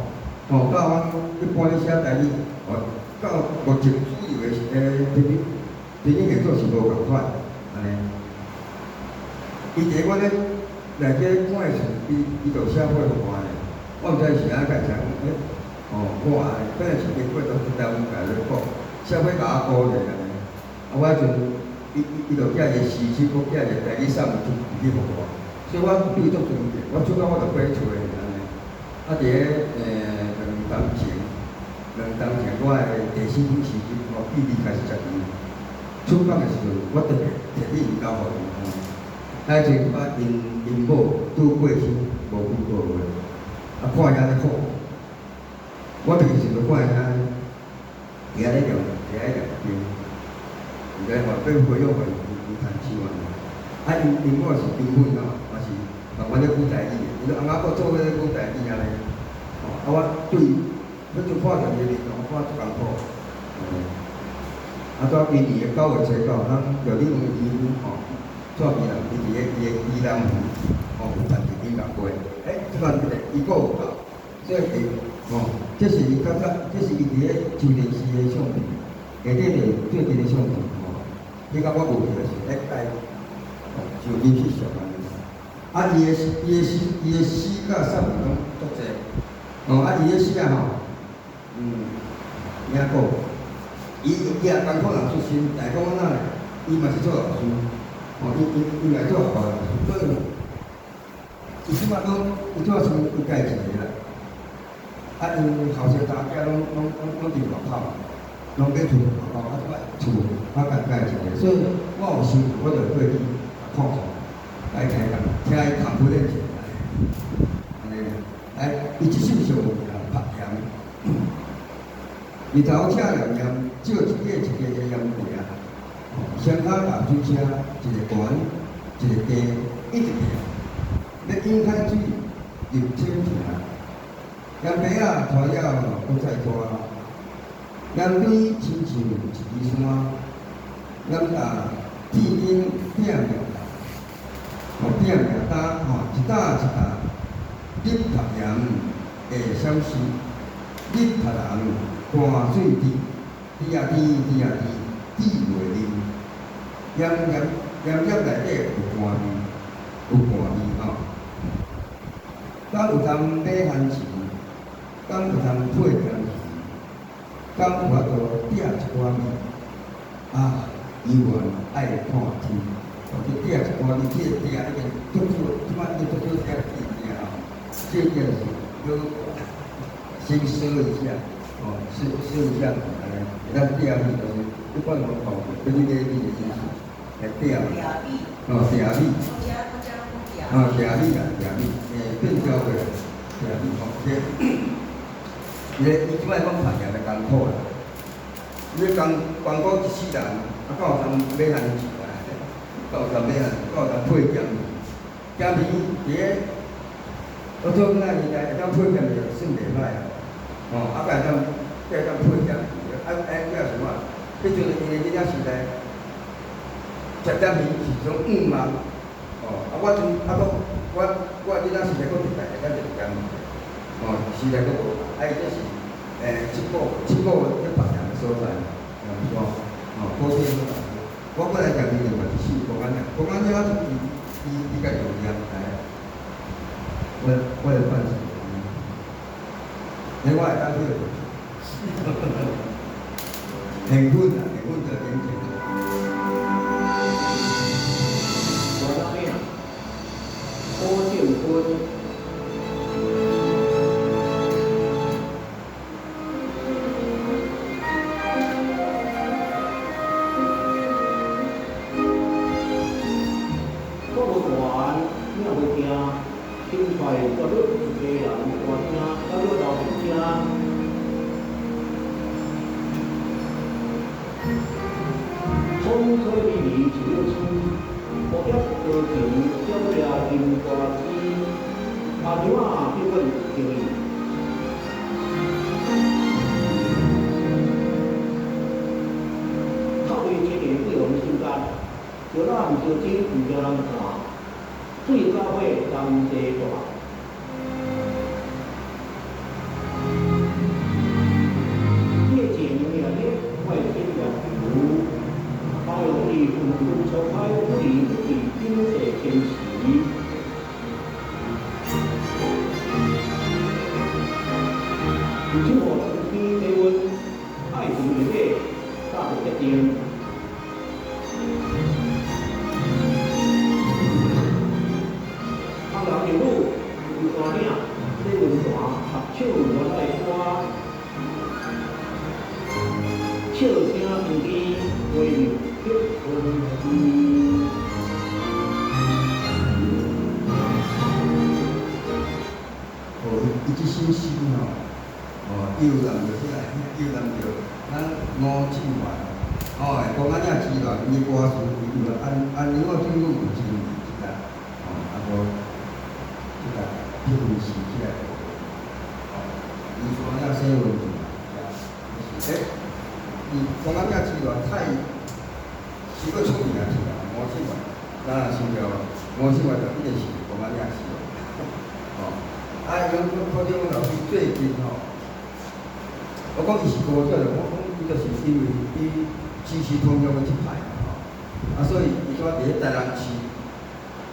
哦，教阮一般咧寫台語，哦，到目前主流的欸拼音系統是無仝款，按呢。伊佇阮咧內底看的時陣，伊就寫過予我呢，我毋知是按怎共寫，欸，哦，我按呢，本來是經過都台灣界咧講，寫過共我鼓勵按呢，啊，我彼陣伊就寄一個詩集，閣寄一個台語散文集去予我，所以我對伊足尊敬，我出國我就過去揣伊按呢。啊，佇咧欸兩冬前我的第四本詩集，哦，距離開始十年，出版的時陣，我特別提去𪜶兜予𪜶看。彼陣我𪜶某拄過身無幾個月，啊，看伊按呢苦，我平時就看伊按呢，佇遐咧念，佇遐咧念經，毋知吼欲回養予伊趁錢按呢。啊，𪜶某是貧困吼，嘛是慢慢咧講台語的，伊說翁仔某做伙咧講台語按呢。吼，啊，我對彼陣看著伊的面容，看足艱苦。啊，到今年的9月初9，咱廖立文醫師吼，蔡美人伊佇咧伊的宜蘭園吼有辦一音樂會，欸，這擺這個伊閣有到，所以吼，這是伊較早，這是伊佇咧舊電視的相片，下底就是最近的相片吼。彼工我有去就是咧改，就臨時上按呢。啊，伊的詩佮散文攏足濟，哦，啊，伊的詩啊吼，名講，伊也艱苦人出身，但是講哪咧，伊嘛是做老師，哦，伊嘛做學校老師，所以伊這擺攏伊這擺剩伊家己一個啦。啊，𪜶後生查某囝攏佇外口，攏買厝外口，啊，這擺厝我家家己一個，所以我有想我就會過去看看，來聽講，聽伊談判咧一下，按呢，來，伊這首上有名，曝鹽，日頭赤炎炎，照一个一个的鹽埕，雙跤踏水車，一个懸，一个低，一直行，欲引開水入清泉。鹽白仔拖了，閣再拖；鹽堆親像一支山，鹽擔天頂拼命擔，哦拼命擔吼，一擔一擔，日曝鹽會閃爍，日曝人汗水滴，滴啊滴，滴啊滴，滴袂啉。鹽鹽內底有甘味，有甘味吼。敢有通買番薯？敢有通配鹹魚？敢有法度鼎一寡米？啊，猶原愛看天。哦，去鼎一寡米，這個鼎已經足少，這擺已經足少鼎鐵鼎吼。這個就是先燒一下，哦，燒一下，來，會當鼎米，就是一般我講，跟你買米的意思，來鼎米。哦，鼎米。哦，鼎米啦，鼎米，變調過來，鼎米吼，這。伊伊這擺講曝鹽的艱苦啦，伊咧艱艱苦一世人，啊，敢有通買番薯啊？敢有通買番，敢有通配鹹魚？鹹魚佇咧，我做囡仔年代會當配鹹魚算袂歹啊。哦，啊，閣會當配鹹魚，啊啊，叫什麼？彼陣因為囡仔時代，食鹹魚是種五嘛。哦，啊，我陣啊，閣我囡仔時代閣佇台會當食鹹魚。哦，時代閣無，啊，伊這是七股咧曝鹽的所在，鹽山，哦，古典所在。我過來念伊另外一首講安尼，講安尼我就伊家己有念來，我來放一下。另外當去，幸運啊，幸運就眼前。大老餅，柯正坤。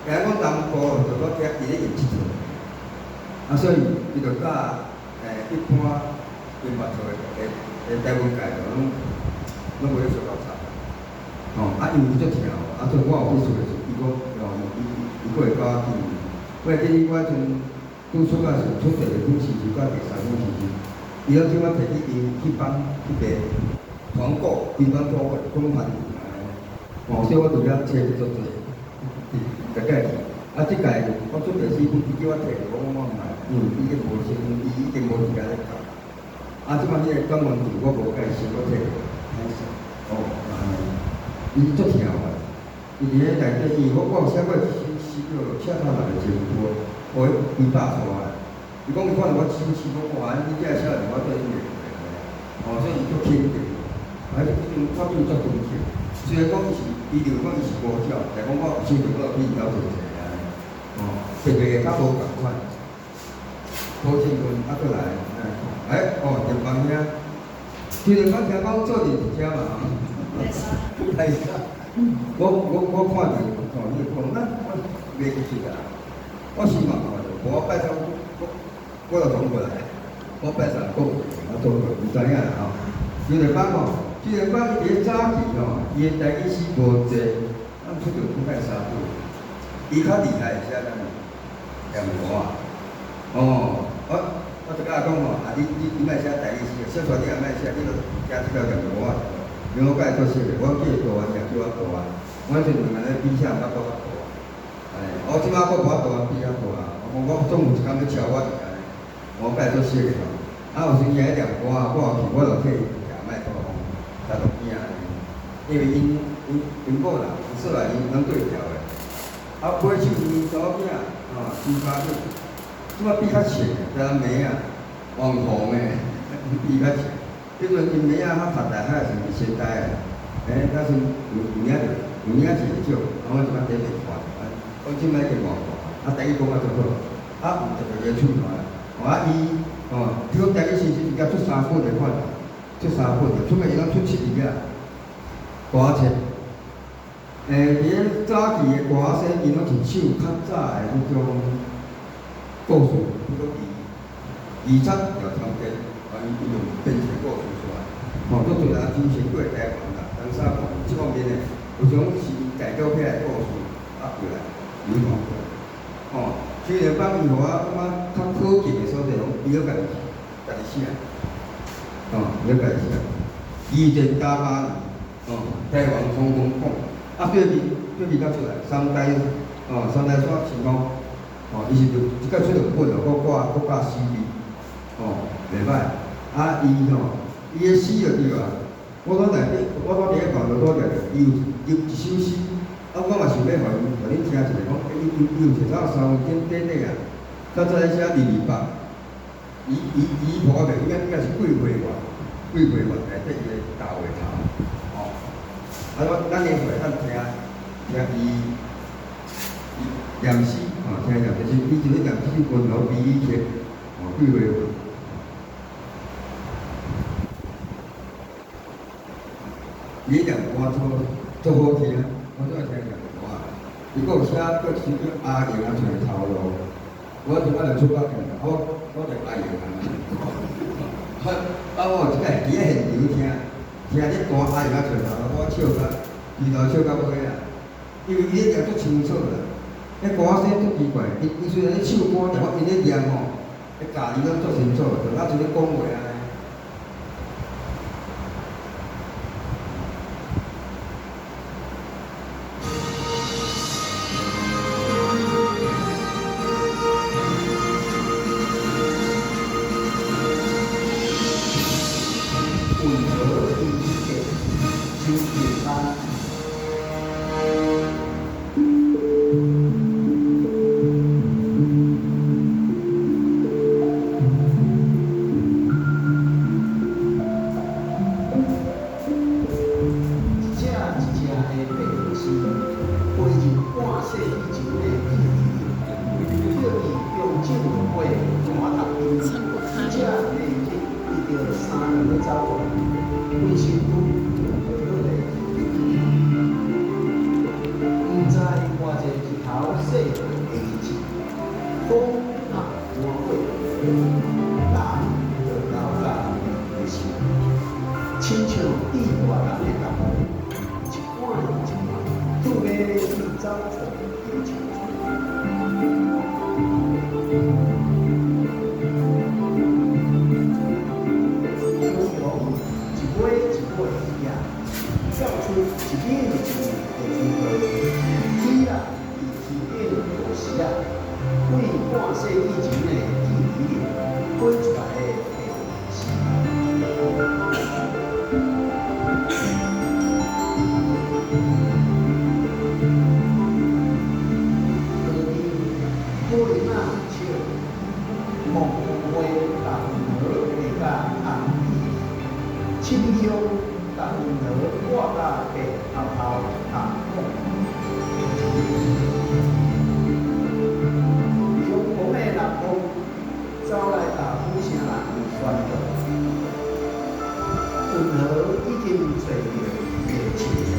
听讲南部就搁听伊咧用这套，啊，所以伊就佮一般音乐套的台文界就拢无咧相交插。吼，啊，因为伊足疼我，啊，所以我有去厝的时，伊阁哦，伊阁会佮我建议。我会记得我迄阵拄出来时，出第二本诗集，佮第三本诗集，伊拢叫我提去因去帮去卖团购，规班团购滚盘，吼，所以我伫遐揣足济，大概是。啊，这届我出第四本，伊叫我提，我讲我毋爱，因为已经无先，伊已经无时间咧教。啊，这摆彼个转弯场我无介绍，我提，歹势，哦，安呢，伊足疼我，伊伫咧内底，伊我有写过一首诗叫《赤头人的情歌》，哦，几百箍啊。伊讲伊看著我首诗，讲哇，你这个写的我对你袂过哦，所以伊足肯定。啊，彼阵我变足尊敬。虽然讲伊是，伊认为讲伊是无教，但讲我有想著我就去𪜶兜坐坐安呢。哦，特别较无仝款。好正军啊，阁来，哎，哦，林邦兄，虽然讲听讲做阵伫遮嘛，吼，来我看著哦，你讲咱我袂记得啊，我是嘛看著，无我拜三我就转过来，我拜三讲，我转过来，毋知影啦吼。邱立邦吼，邱立邦伊伫咧早期吼，伊的台语诗无济，咱出著几摆三本。伊较厉害是写啥物？念歌啊！哦，我就佮伊讲吼，啊你莫写台语诗，小传你也莫写，你就写这条念歌啊。因为我佮伊做熟的，我叫伊大汉，伊也叫我大汉。我迄阵两个咧比啥毋捌阁较大。哎，我这摆阁无法度比较大。我讲我总有一工欲超我伫按呢，我佮伊做熟的吼。啊，有时伊爱念歌啊，我有去，我就替伊举麦克风，在路边按呢。因为𪜶某啦，𪜶嫂啦，𪜶拢对调的。啊，尾手𪜶查某囝，吼，朱家女，这摆比较浅，台南妹仔，网红的，比较浅。彼阵𪜶妹仔较读大学时伫仙台的，欸，那时有影著，有影真少，啊，我这摆第一看，啊，讲这摆经偌大，啊，台语讲啊足好，啊，有特别个喙团，啊，伊，哦，听讲台语诗是甲出三本的款，出三本的，出面伊拢出七字啊，歌册。伫咧早期的歌仔戏，𪜶拢是唱较早的彼种故事，比如讲二十条长篇，啊，伊用编一个故事出来，吼，足济人出现过台湾啦、东沙国这方面的，有种是代表起来故事，啊，过来流传过来，吼，虽然讲伊予我感觉较可敬的所在，拢伊阁家己家己写，吼，伊阁家己写，2008年，吼，台湾风光榜。啊，最近才出来，三台，哦，三台山成功，哦，伊是就这摆出两本哦，阁挂阁加 CD，哦，袂歹。啊，伊吼，伊的诗就对啊，我拢内底，我拢伫咧网络拄掠著，伊有一首诗，啊，我嘛想欲予伊，予恁听一下，讲伊有一首三文顶短短啊，较早咧写228，伊破袂，应该是桂花园，桂花园内底伊的大话头，哦。啊，我咱下回咱听听伊伊念诗，吼，听念诗，伊就咧念诗温柔比喻曲，吼，桂花园。伊念歌足足好听，我足爱听念歌。伊阁有写阁一首叫《阿英仔揣头路》，我这摆就出发去，我就阿英啊。啊，我有一摆伫咧现场听。听咧弹阿英仔揣头路，我笑甲，眉头笑到尾啊！因为伊咧念足清楚啦，彼歌声足奇怪，伊虽然咧唱歌，但我𪜶咧念吼，彼教字拢足清楚，就若像咧讲话按呢。 知偌济日头细人就留甲面的时，亲像巨大人的夹毛，一罐一罐，拄欲去走出伊的树厝。雄鹰一尾一尾的翼，跳出一岭一岭的天空，飞啊，伫天顶落时啊，为半世纪前的记忆里滚出来的电视。河边可能仔笑，木花共云河画甲红皮，深香共云河挂甲白头头红红。雄黄的南风走来共府城人宣告，运河已经揣著伊的树厝。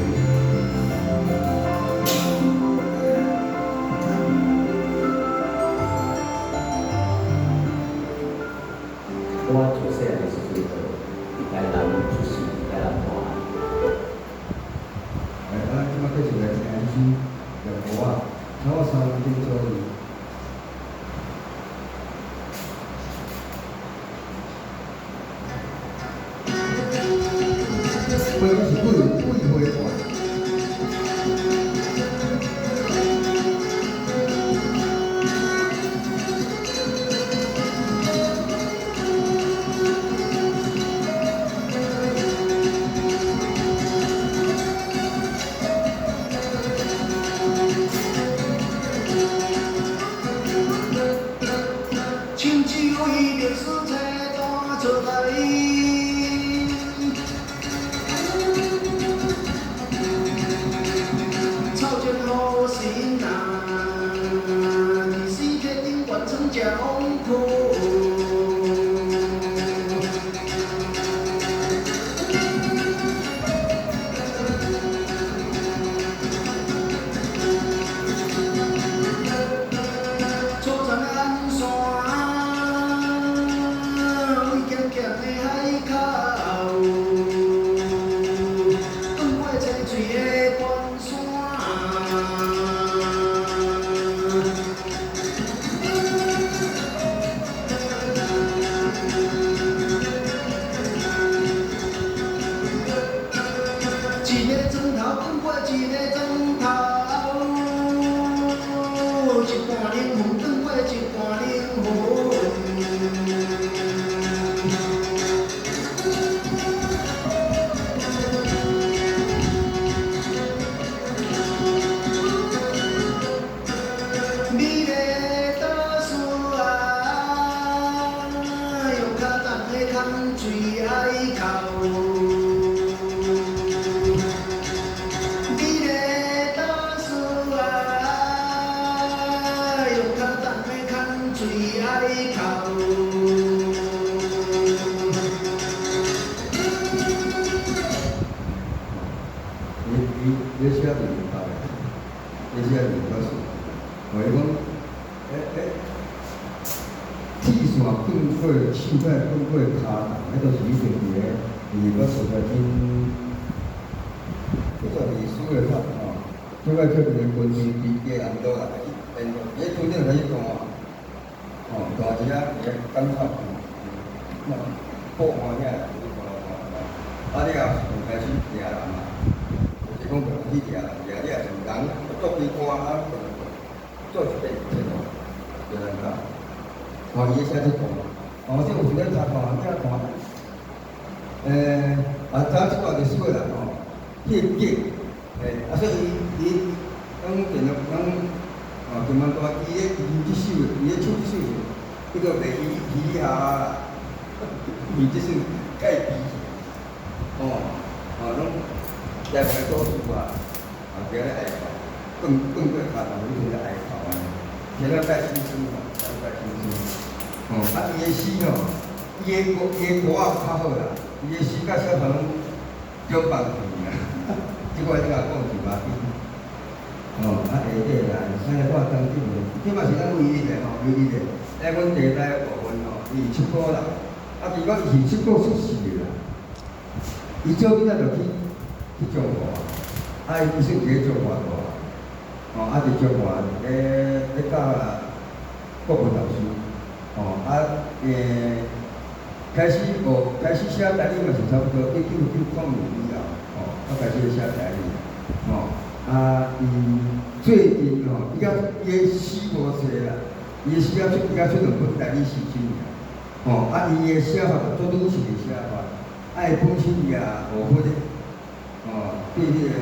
我自细汉的时阵，就伫台南出世，伫台南大汉。哎，咱这摆继续来听这首念歌仔，差不多3分钟左右。花是桂桂花花。亲像伊历史册单出来，草前好心啊，伫死客顶悬创食往苦。草丛的岸线，为咸咸的海口，转过青翠的关山。一个砖头转过一个砖头，一半灵魂转过一半灵魂。美丽大树啊，用脚踮的空水爱哭。美丽大树啊，用脚踮的空水爱哭。你写伫明白的，你写伫表示，哦，伊讲，铁线断过，手摆断过跤重，彼都是已经伫个伫个所在真，这个历史的法吼，这摆叫做军队伫家人倒来，开始变，伊拄顶开始弹，吼，弹一下伫个感觉，那布换遐来，弹弹弹，啊，了后就开始掠人嘛。就是讲，就去掠人，掠掠是人做机关啊，做一遍这个，就安怎？哦，伊写这段，哦，这有时咧查看，这看，啊，早这段历史的人吼，去记，啊，所以伊伊，咱电脑，咱哦，金门大伊咧伊这首，伊咧唱这首是，叫做卖鱼鱼虾啦，伊这首盖皮，哦，哦，拢。台湾的祖师啊，啊，伫咧哀哭，断断过跤头，伊就咧哀哭安尼。现在拜亲师吼，拜亲师。哦，啊，伊的诗吼，伊的歌仔较好啦，伊的诗甲小朋拢中放去啊。这个你甲讲是嘛？哦，啊，下底啦，咱来看当顶的，这嘛是咱唯一的吼，唯一的。来，阮第一代部分吼，伊是七股人，啊，其講伊是七股出世的啦。伊少囡仔就去彰化，啊，伊算佇咧彰化大，吼，啊，佇彰化咧教國文老師，吼，啊，開始學開始寫台語嘛是差不多1990以後，吼，才開始寫台語，吼，啊，伊最近吼，伊甲伊的詩無濟啦，伊的詩才出伊才出兩本台語詩集爾，吼，啊，伊的寫法就做女性的寫法，啊，伊本身伊也學佛的，吼，對彼個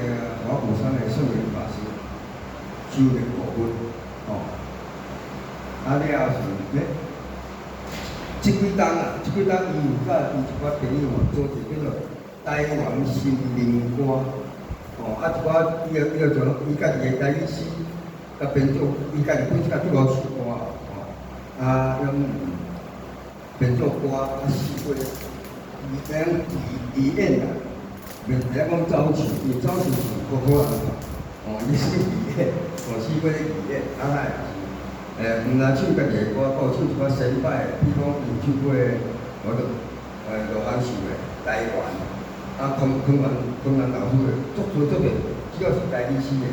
華鼓山的聖嚴法師修煉悟佛，吼，啊了後是咧，這幾冬啊，這幾冬伊有佮伊一寡朋友做一個叫做台灣心靈歌，吼，啊一寡伊個像伊家己的台語詩，佮編作，伊家己本身也足𠢕唱歌，吼，啊，用編作歌，啊詩歌，伊按語言啦，袂袂曉講走唱，因為走唱是無可能，吼，伊是語言，吼，詩歌咧語言，啊，會是，毋但唱家己的歌，閣有唱一寡先輩的，比如講伊唱過我著羅漢壽的台灣，啊，康元老師的，足多足濟，只要是台語詩的，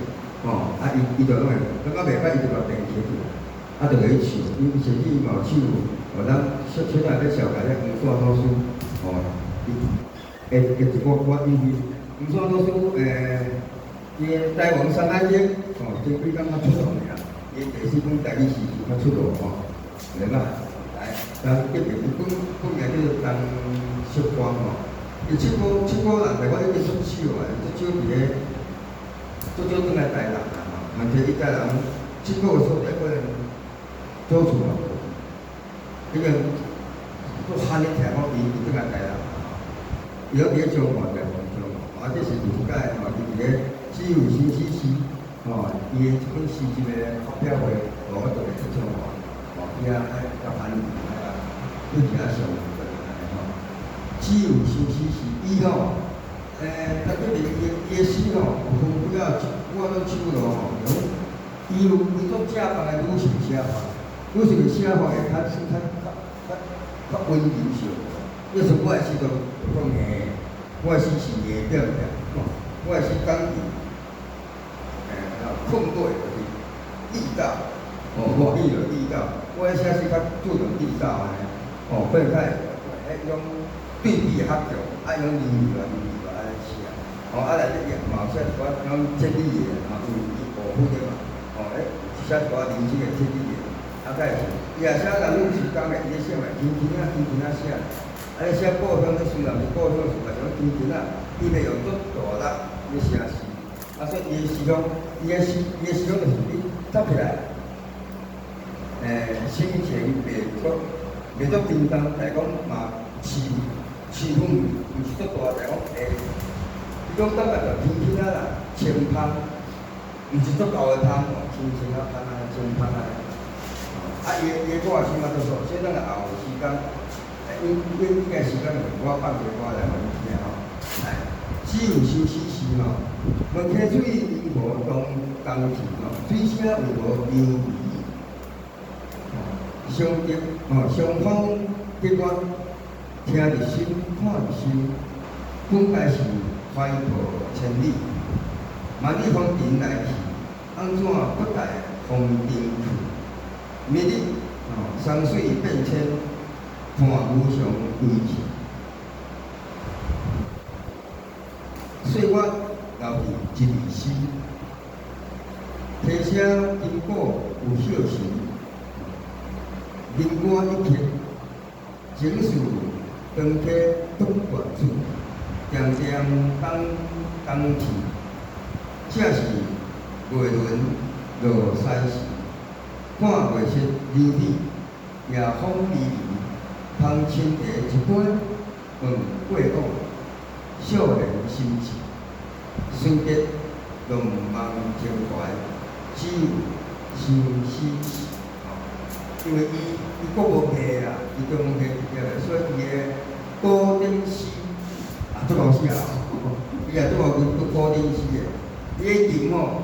吼，啊，伊就攏會感覺袂歹，伊就共編曲去，啊，就來唱，伊甚至伊嘛有唱，哦，咱小小仔咧紹介咧黃山老師，吼，伊會一寡歌，因為黃山老師伊的台灣山海經，吼，前幾工才出道爾，伊第四本台語詩集才出道吼，來嘛，來，咱特別伊本名叫做陳淑芳吼，伊七股人，但我已經足少啊，足少佇咧，足少轉來台南啊，吼，問題伊台南七股的所在可能祖厝嘛無，彼個足罕咧聽講伊轉來台南，伊攏佇咧彰化台灣彰化，啊，這是第一擺吼，伊佇咧只有新詩詩，吼，伊的這本詩集的發表會，我特別去彰化，吼，伊也愛甲翻譯，啊，對其他上吼，只有新詩詩，伊吼，特別伊的詩吼，有分幾仔幾仔種手路吼，伊有伊做正範的女性寫法，女性的寫法會較溫柔些。你像我的詩就講硬，我的詩是硬對毋對？吼，我的詩講困尾就是力道，吼，我伊就力道，我的寫詩較注重力道按呢，吼，可能較會彼種對比較強，啊，用柔柔啊柔柔按呢寫，吼，啊內底也嘛有寫一寡種哲理的，吼，因為伊學佛的嘛，吼，寫一寡人生的哲理的，啊，較會是，伊也寫男女時間的，伊咧寫嘛，輕輕仔輕輕仔寫，啊，咧寫故鄉咧，雖然是故鄉是嘛是講輕輕仔，伊袂用足大力咧寫詩。啊，所以伊的詩講，伊的詩講就是你讀起來，心情袂足沉重，但是講嘛氣氛毋是足大，但是講會，伊講感覺就輕輕仔啦，清芳，毋是足厚的芳，輕輕仔芳啊，清芳啊。啊，伊的歌是嘛，就說，所以咱後有時間，應該時間我放一個歌來予恁聽吼，來，只有相思時吼。問溪水為何東東去？吼，水聲為何幽微？相得吼，相逢得月，聽入心，看入心，本該是懷抱千里，萬里風塵來去，按怎不帶風塵去？明日吼，山水變遷，看無常歸去。歲月留佇一字詩，溪聲金鼓有歇時，民歌一曲，情事長溪不絕子，恬恬等冬去，正是月輪落西時，看月色流美，夜風微微，芳清茶一杯，問過往，少年心志。思得浪漫情懷，只有相思時。因為伊國文系啦，伊中文系畢業的，所以伊的古典詩啊，足𠢕寫啊，伊也足𠢕讀古典詩的。伊的琴吼，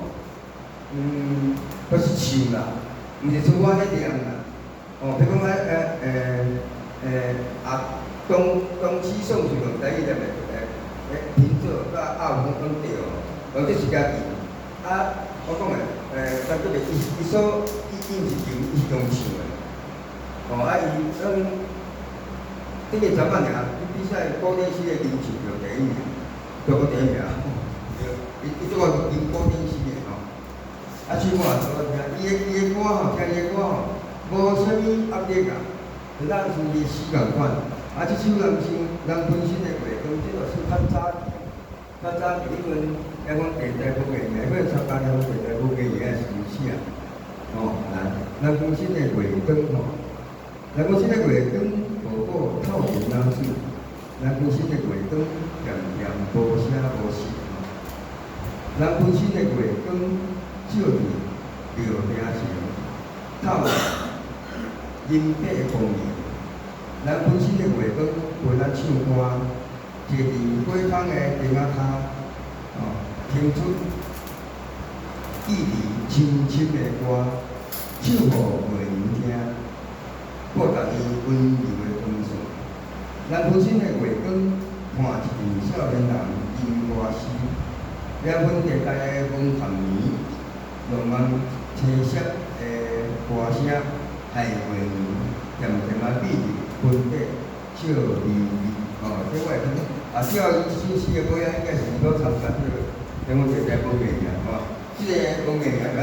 閣是唱啦，毋是像我咧念啦。哦，比如講啊，當當時算是用台語念的，平仄佮押韻攏對，哦，這是家己。啊，我講的，陳潔靈伊伊所伊伊毋是用伊是用唱的，哦，啊伊算這個陣仔爾，伊比賽古典詩的吟唱著第一名，著閣第一名，對，伊伊這個吟古典詩的吼。啊，唱我也做聽，伊的歌吼，聽伊的歌吼，無啥物壓力感，就咱像伊詩仝款。啊，這首人生人分身的月光，這就算較早期，較早期因為遐講地台無藝藝，要參加遐講地台無藝藝的時寫，吼，來，人分身的月光吼，人分身的月光，無過透明流水，人分身的月光，恬恬無聲無息，人分身的月光，照佇廟埕前，透銀白的光明。人分身的月光陪咱唱歌，坐佇火空的燈仔跤，哦，聽出記憶深深的歌，唱予月娘聽，報答伊溫柔的光線。人分身的月光，看一陣少年人吟歌詩，兩分地帶的文含暝，浪漫青澀的歌聲，害月娘恬恬仔美入盆底笑眯眯。哦，這我會記。啊，照伊這首詩的尾仔，應該是伊所參加這個中央電台文藝營吼。這個文藝營愛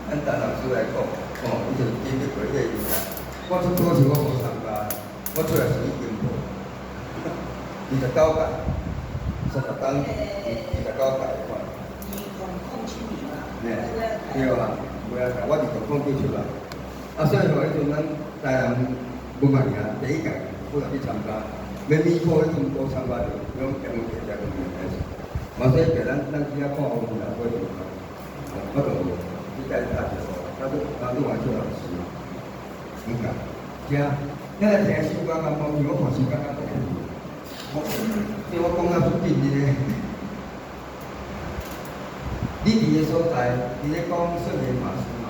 咱陳老師來講，哦，伊就經歷過這個年代。我出考試我無參加，我出來是去經過29屆，30冬29屆款。 2007年啦。嘿，對啊，尾仔屆我2009出來，啊，所以吼，彼陣咱台南文化營第一屆，我也去參加，免米考彼陣無參加著，攏中央電台文藝營是。嘛所以給咱去遐看王老師就，我就這屆拍一個，他都來做老師，你講，聽，咱來聽首歌敢講，我看首歌敢講，我，對我講啊出緊咧。你佇个所在，佇咧講聖嚴法師嘛。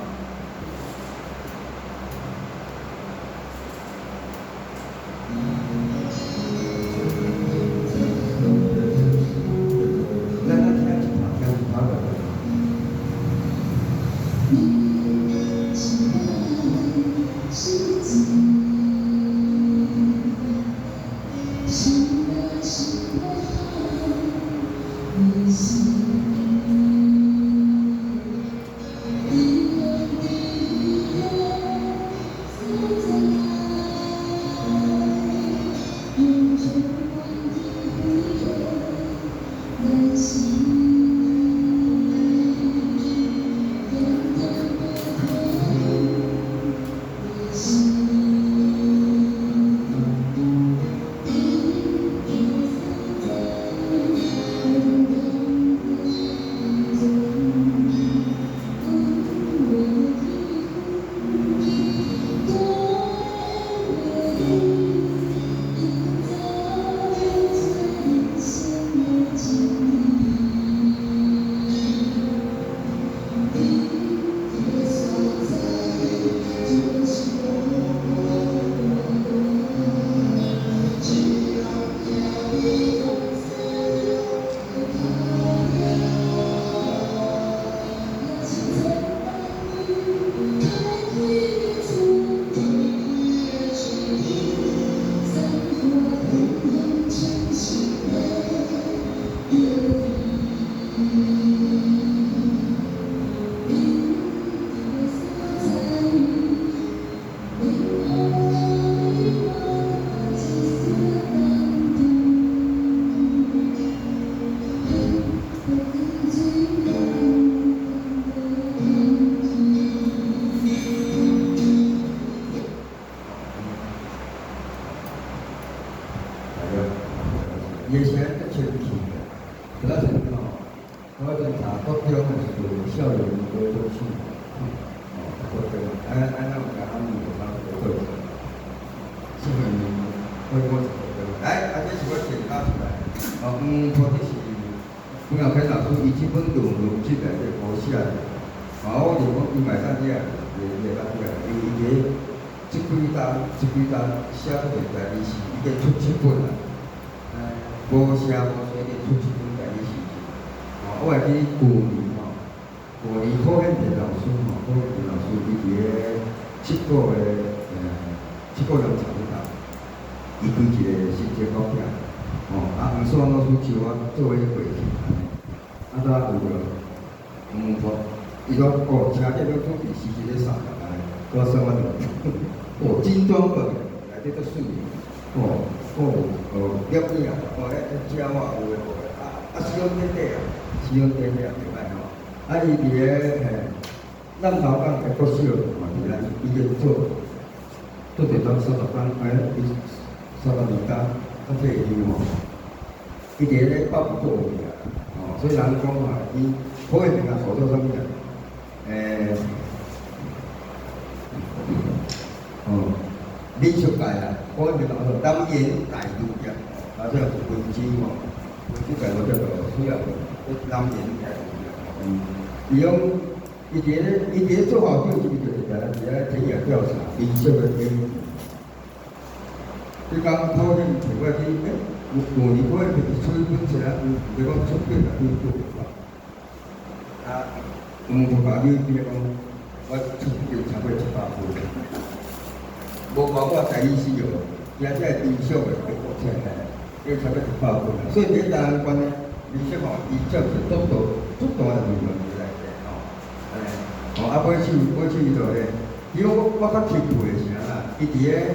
咱來聽一拍，聽一拍就對。伊的聲足清氣的，就咱像吼，我迄陣讀國中的時陣，少年高中生，哦，國中，啊啊，咱有共他們有差不多做，少年我讀國中，來，啊，這是我先打出來，哦，嗯，這是阮後天老師伊這本論文集內底無寫的，啊，我就講伊嘛會當這樣，會當這樣，因為伊佇這幾冬，這幾冬寫足濟台語詩，已經出七本啦。無聲無息已經出七本台語詩集。哦，我會記舊年吼，舊年柯顯田老師吼，柯顯田老師伊佇咧七股的七股鹽埕彼搭，伊開一個新書發表。吼，啊，黃素老師招我做伙過去，按呢，啊，拄仔有著黃文博，伊講哦，車店攏準備時時咧送人按呢，拄仔送我兩哦，精裝本內底足媠，哦，哦，哦，攝影，哦，咧鳥仔有的無的，啊啊，使用短短啊，使用短短也袂歹吼。啊，伊佇咧嘿南投港的國小嘛，佇咧伊咧做做一當30工，哎，伊32工才退休吼。伊佇咧北部做有名，吼，所以人講嘛，伊好個名號做啥物啊？哦，民俗界啦，我名叫做南岩大女業，啊，這個是溫州吼，溫州界我叫做主要南岩大女業。嗯，伊講伊佇咧做校長時，伊就佇咧田野調查民俗的研究。你講討厭提我去，欸，有舊年我去出一本冊啊，毋是講出800幾本啊，黃文博甲你比講，我出已經超過700本。無包括台語詩哦，而且民俗的國冊呢，已經超過100本啦。所以佇台南縣呢，民俗吼，伊占是足大足大的部分佇內底吼。按呢，吼啊，尾手尾手伊就咧，伊講我較钦佩的是按怎？伊佇咧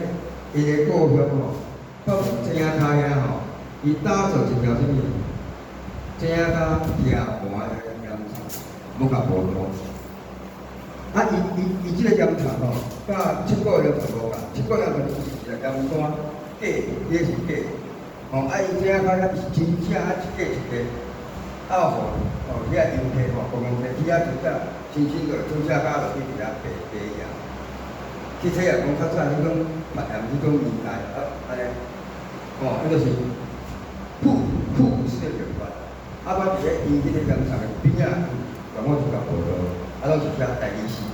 伊的故鄉吼，北井跤遐吼，伊打造一條啥物？井跤徛盤的鹽埕，無共無同。啊，伊這個鹽埕吼，佮七股鹽埕無仝，七股鹽埕是一個鹽山假，伊是假。吼，啊，伊井跤遐是真正啊，一塊一塊，啊，予吼遐遊客吼，觀光客去遐真正親身落拄只跤落去佇遐爬爬鹽。去體驗講較早彼種發鹽彼種年代啊，按呢，吼，彼就是復古式的用法。啊，我佇咧伊彼個鹽埕的邊仔，共我一個報道，啊，攏是寫台語詩，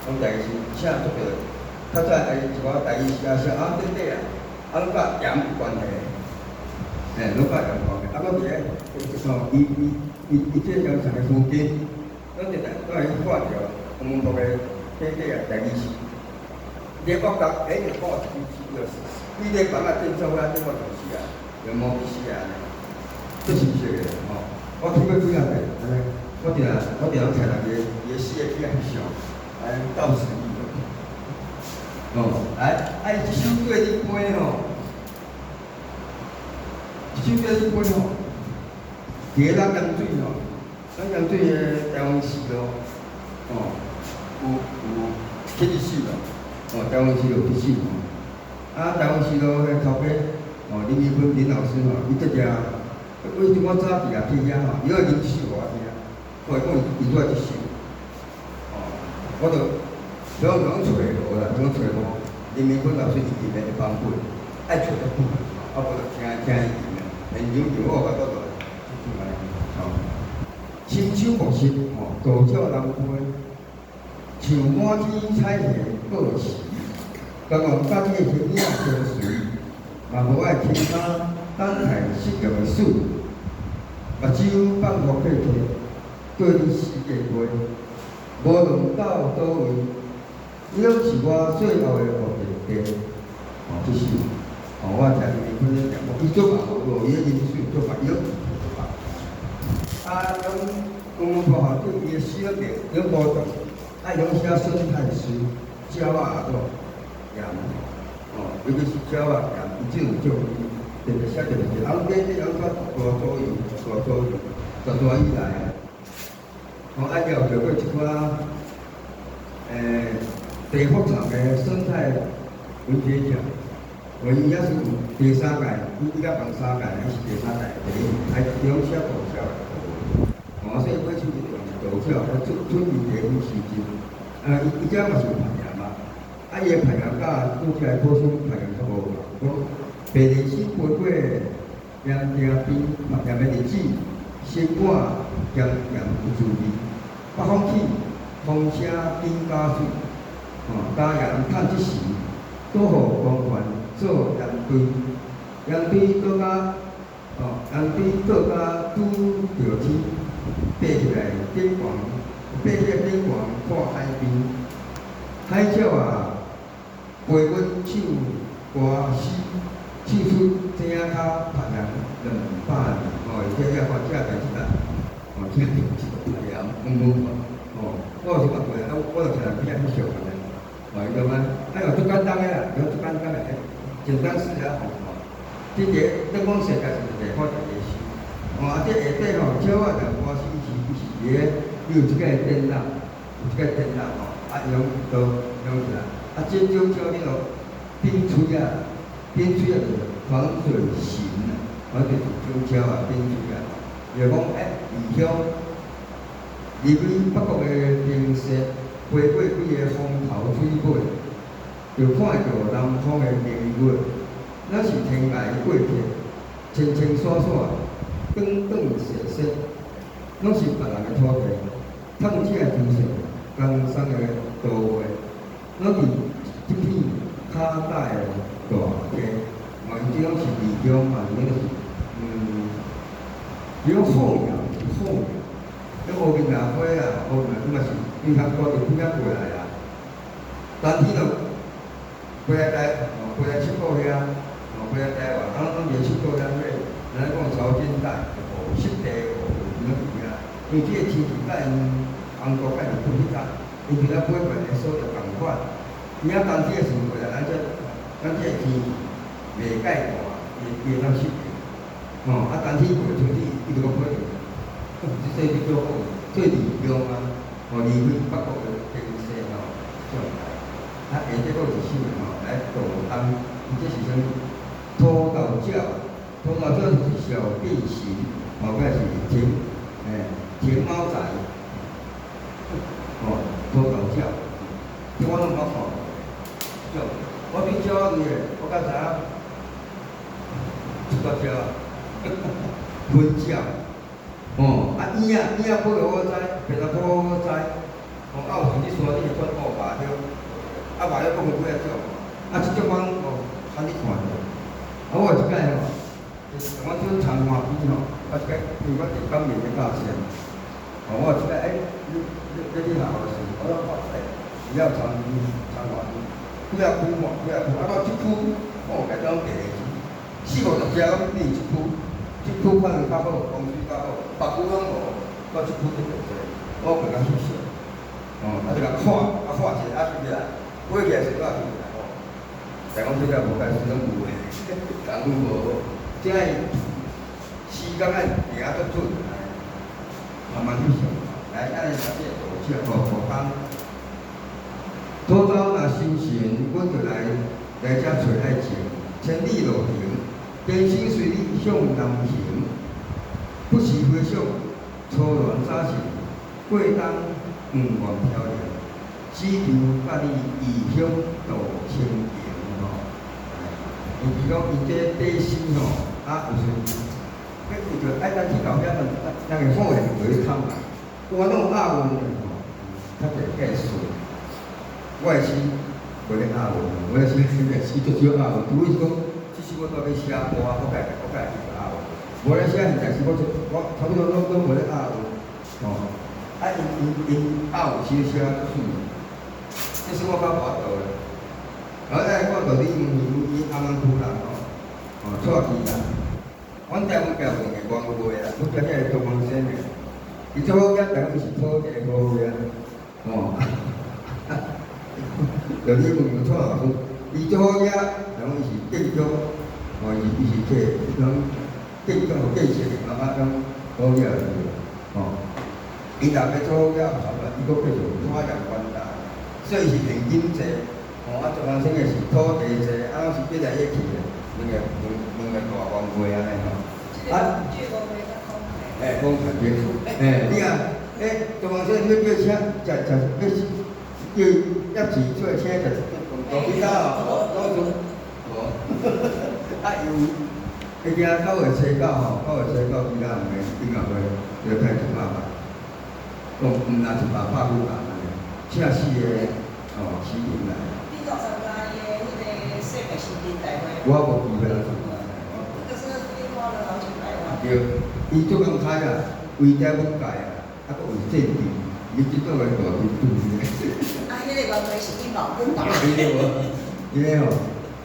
攏台語詩，寫足著。較早的一寡台語詩啊，寫啊短短啊，啊攏佮鹽有關係，嘿，攏佮鹽有關係。啊，我佇咧，吼，伊這個鹽埕的附近，攏直直攏會看著黃文博的短短啊台語詩。連我講，欸，就看一支詩，就是規個房仔建築啊，頂我就是啊，用毛筆寫按呢，足親切的吼。我聽過幾仔遍，按呢，我定定攏聽人伊的詩的去翕相，按呢到此一遊。哦，來，啊，伊這首歌你背吼，這首歌你背吼，佇咧咱鹽水吼，咱鹽水的台灣市路，哦，有起一首咯。哦，台灣市路起首吼，啊，台灣市路彼頭家，哦，林怡芬林老師吼，伊直直，為陣我早起也去遐吼，伊愛吟首予我聽，我講伊拄愛這首，哦，我就想講揣無啦，想揣無，林明芬老師伊吟的版本，愛揣足久，啊，無就聽聽伊吟的，現場就我有法度就這按呢，吼，深秋暮色，吼，道照南飞，像滿天彩霞報時，甘願佮你的形影相隨，嘛無愛停下等待失業的死，目睭放予客客，對你四界飛，無論到佗位，你攏是我最後的目的地。哦，這首，哦，我聽林明芬咧念，伊足峇，哦，伊的吟水足峇，伊攏足峇。啊，攏黃文博校長伊的詩攏袂攏無同，啊，伊攏寫生態詩，鳥仔啊種鹽，哦，尤其是鳥仔鹽，伊這種做特別寫特別濟，啊，底底攏較大左右，大左右，大大以來，哦，啊，了著過一寡，地福場的生態文學獎，哦，伊也是有第三屆，伊甲放三屆，伊是第三屆第一，還中寫道教的。哦，所以尾手就用道教來準準備地方時陣，啊，伊遮嘛是有攀岩嘛，啊，伊的攀岩佮拄才的普通攀岩較無仝，講白日子飛過鹽埕邊，攀岩的日子，生活鹹鹹有滋味。北風起，風聲緊加水，吼，加盐趁这时，拄予官员做盐堆，盐堆倒甲，吼，盐堆倒甲拄著天，爬起來頂懸，爬起來頂懸看海邊，海鳥啊，陪阮唱歌詩，唱出井跤拍鹽200年，吼，而且遐看這代志啦，吼，這代志拍鹽，毋無看，吼，我有時嘛過來，啊，我就聽人邊仔翕相安尼，吼，伊就講，哎喲，足簡單的啦，足簡單的，簡單事了吼，這個燈光世界是下看一個是，吼，啊，這下底吼，鳥仔若歌詩是伊是佇咧，伊有一個電腦，有一個電腦吼，啊，用都用起來，啊，這種叫彼落扁喙仔，扁喙仔就是黃嘴鱘啊，反正就是種鳥仔扁喙仔，伊就講欸，異鄉離開北國的冰雪，飛過幾个風頭水尾，就看會著南方的明月，若是天涯過客，清清爽爽，轉轉踅踅，攏是別人的土地，趁這個精神，江山的圖畫，攏佇這片跤底的大地，哦，伊這攏是異鄉嘛，伊那是，伊講好鳥是好鳥，迄烏面阿花啊，烏面伊嘛是對較高就飛遐過來啊。冬天就飛來台，哦，飛來七股遐，哦，飛來台灣，啊，攏攏佇七股遐，迄個咱講潮間帶、湖濕地、湖攏佇遐。因為這個天氣佮𪜶韓國佮日本彼搭，𪜶佇遐飛過來的所在仝款。伊遐冬天的時陣過來，咱這個天氣袂介大，伊會當適應。吼，啊，冬天過春天，伊就閣飛轉來。這叫做做利用啊，吼，離開北國的經濟吼，狀態。啊，下底閣有一首吼，來道東，伊這是啥物？塗豆鳥，塗豆鳥就是小便鱘，吼，閣是田，田貓仔，吼，塗豆鳥，這我攏無捌看過。這我對鳥仔類的，我敢知影，一寡鳥仔，雲鳥。哦，啊，燕仔，燕仔飞予我知，白头鵠我知，哦，啊有时伫山顶会转乌白鸟，啊白鸟阁分几仔种，啊这种我拢哦罕咧看著。啊，我有一摆吼，我做长岸边吼，我一摆因为我伫港面咧教册，哦，我有一摆欸，你你你学校时，我讲哦，欸，只要长长岸边，几仔区嘛，几仔区，啊，我这区哦，家拢第二四五十只拢变一区。这区可能较好，风水较好，别区拢無，我這區特別濟，我共佮翕相，哦，啊就共看，啊看一下，啊翕起來，飛起來時我也翕起來吼。但講這個無解，算攏有的，功夫無好，這個時間愛行足準，慢慢翕相。來，咱來讀這個圖冊吼，圖檔。土豆若收成，阮就來來遮揣愛情，千里路程。人生隨你向南行，不時回想初戀早晨，過冬毋願飄零，只求佮你異鄉度清閒吼。伊是講伊這底詩吼，啊有時，欲為著愛咱去到遐，人會好會袂去坎啦。有啊，攏有押韻的吼，較濟計順。我的詩無咧押韻，我的詩詩足少押韻，除非是講。這首我蹛欲寫歌，我家己押韻。無咧寫現代詩，我就我差不多攏攏無咧押韻，吼。啊，𪜶押韻詩寫足媠，這首我較無法度的。然後再來講到李文伊阿曼區人吼，哦，蔡其人。阮台灣有兩個冤會啦，阮遮這個東方省的，伊做好囝，台灣是土地好啊，吼。就李文蔡老師，伊做好囝，台灣是建築。哦，伊是這種建築建設的媽媽種好囝來吼。伊老爸做好囝，差不多，伊閣繼續拖陽關大，所以是現金制。吼，啊，中央省的是土地制，啊，攏是變來變去的，兩個兩兩個大冤會按呢吼。啊，欸，講對，欸，你啊，欸，中央省欲叫車，食食欲叫葉子出來請食路邊摊哦，攏是無。啊，有，彼件9月初9吼，9月初9其他人的音樂會就開100萬，講毋若100拍幾萬按呢，請四個哦，起顶來。你有參加伊的彼個世界新人大會？我無機會來參加。可是你花了好幾百萬。對，伊足公開啊，為台灣界啊，啊，閣為政治，伊這種個大金主。啊，彼個原來是伊老母吧？伊個無，伊個吼，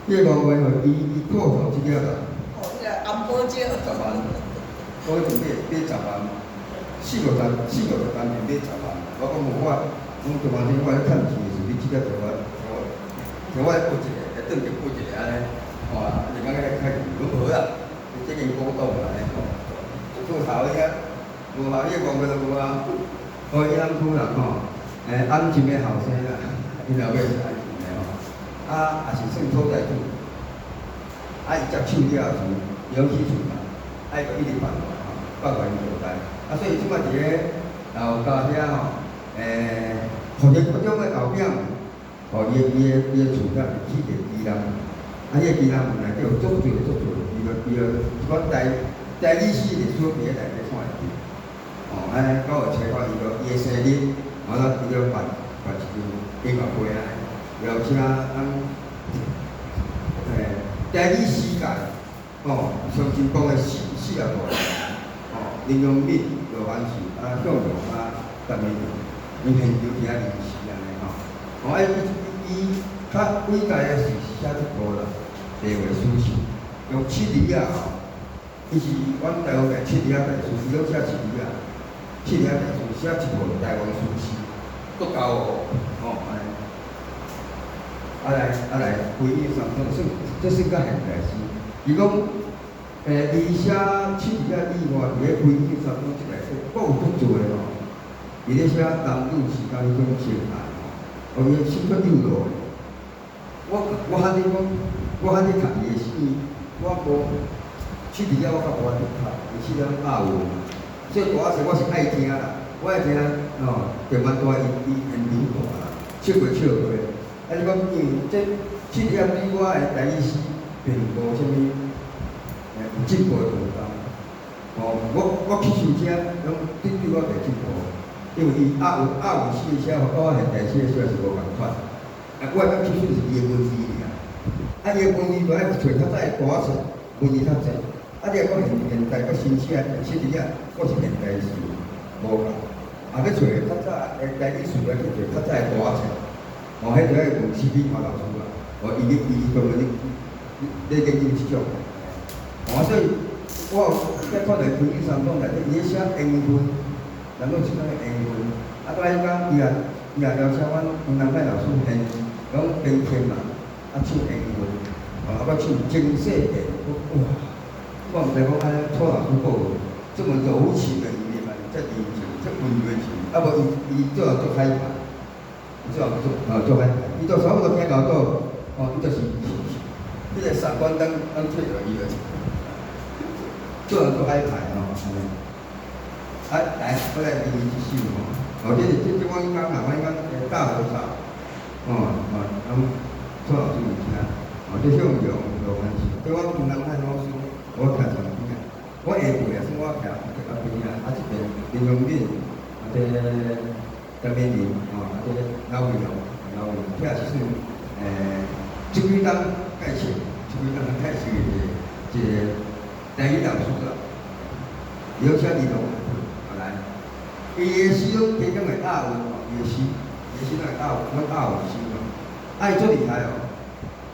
彼個五月吼，伊褲頭這個啦。哦，彼個紅寶石。10萬，我迄陣買十萬，四五十四五十萬就買十萬。我講無我，阮台灣我咧趁錢的時，你這個予我，予我報一個，會轉就報一個按呢，吼，就感覺較攏好啦。這間古董啦，吼，做頭遐，無效，彼個五月就無啊。哦，伊翁夫人吼，安靜的後生啦，𪜶老爸是安靜的吼，啊，也是算土財主。啊，伊接手了後時，伊攏起厝嘛，啊，伊就一直辦落來吼，辦完伊就知。啊，所以這擺佇咧老家遐吼，福建國中的後壁，吼，伊的厝遐是起一個基南，啊，彼個基南內底有足濟足濟，伊就一寡台語詩歷史佇咧內底看會著。哦，按呢，到有找看伊就伊的生日，然後伊就辦一場音樂會按呢，邀請咱台語詩界，哦，上進步的四個大，哦，林良敏、羅凡樹、啊，向陽啊，陳美玲，𪜶現場佇遐吟詩按呢吼。哦，啊，伊較偉大的是寫這部啦，地位書信，用七字仔吼，伊是阮台灣的七字仔大師，伊攏寫七字仔，七字仔大師寫一部台灣史詩，足夠哦，吼，按呢。啊來啊來，歸依三種，算這算較現代詩。伊講，伊寫七字仔以外，佇咧歸依三種這內底，閣有足濟吼。伊咧寫男女之間彼種情愛吼，哦，伊心較幼落。我喊你講，我喊你讀伊的詩，我無七字仔我較無法度讀，伊七字仔押韻。所以大仔細我是愛聽啦，我愛聽吼，電鰻大伊伊現場彈啦，笑過笑過。啊！你講因為這七字仔對我的台語詩並無啥物有進步的空間。哦，我吸收這攏對我袂進步，因為伊押韻押韻詩的寫法，佮我現代詩的寫法是無仝款。啊，我會當吸收是伊的文字爾。啊，伊的文字就愛揣較早的歌詞，文字較濟。啊，你若講現代佮新寫七字仔，我是現代詩無仝。啊，欲揣較早的台語詞來去揣較早的歌詞。哦，彼就愛問史美華老師啦。哦，伊咧伊專門咧咧研究這種。哦，所以我有在看著歸依三種內底，伊咧寫緣分，人攏這種的緣分。啊，閣來講，伊也邀請阮洪南海老師現講編曲嘛，啊唱緣分，哦，啊閣唱情世緣，哇！我毋知講按呢蔡老師閣有這麼柔情的一面嘛，遮熱情，遮溫柔情，啊無伊做人足海派。做人做啊做海派，伊就差不多聽到倒，哦，伊就是彼個傻關燈燈吹落伊就是，做人做海派吼，按呢。啊，來，我來念這首吼，哦，這是這阮講啊，阮講大和尚，哦哦，阮蔡老師有聽，哦，這向陽羅凡樹，這阮洪南海老師，我徛上邊啊，我下輩啊，算我徛較邊啊，啊這邊林榮敏，啊這陳美玲，吼，啊這老偉龍，老偉龍，這也是算這幾冬介紹，這幾冬介紹的一個台語老師啦，劉寫兒童，好來，伊的詩攏提供會押韻吼，伊的詩，伊的詩攏會押韻，攏押韻詩吼，啊伊足厲害哦，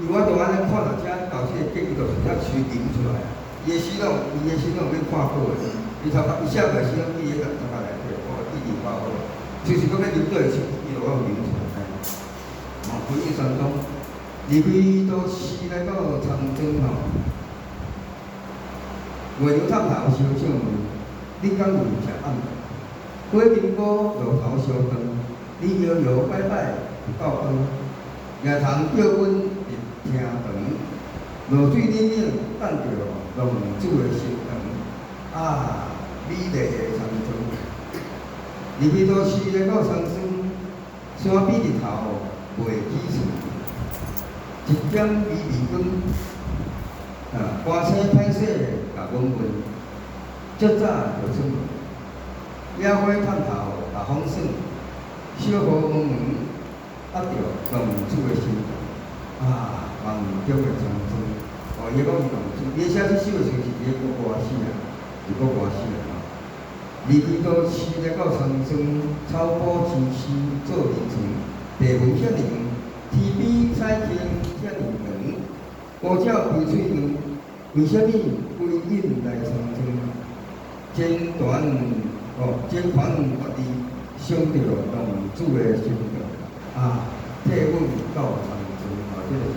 因為我都按呢看到遮到這個結，伊就是遐詩吟出來，伊的詩攏免看稿的，伊頭殼伊寫落詩攏記佇頭殼內底，哦，記憶包好，就是講欲吟對的時，伊就會吟出來。哦，歸依山莊，離開都市來到長征吼，月娘探頭相請問，你敢有食暗頓？火金菇爐頭燒飯，你搖搖擺擺有夠光，夜蟲叫阮入廳堂，露水冷冷等著浪子的心腸，啊，美麗的長征，離開都市來到長春，山比日頭袂起床，一點微微光，啊，寒星歹勢共阮問，這早就出門，野花探頭共風耍，小雨蒙蒙，压著浪子的心啊，梦中的苍庄。哦，伊讲伊浪子，伊寫這首的時陣是佇咧國外死啊，佇國外死啊。離開都市來到蒼莊，草埔青溪做漁船，地雲遐爾遠，天邊彩虹遐爾長，孤鳥悲翠遠，為啥物歸隱來蒼莊？輾轉哦，輾轉絕地，想著浪子的心腸啊，替阮到蒼莊哦，這個是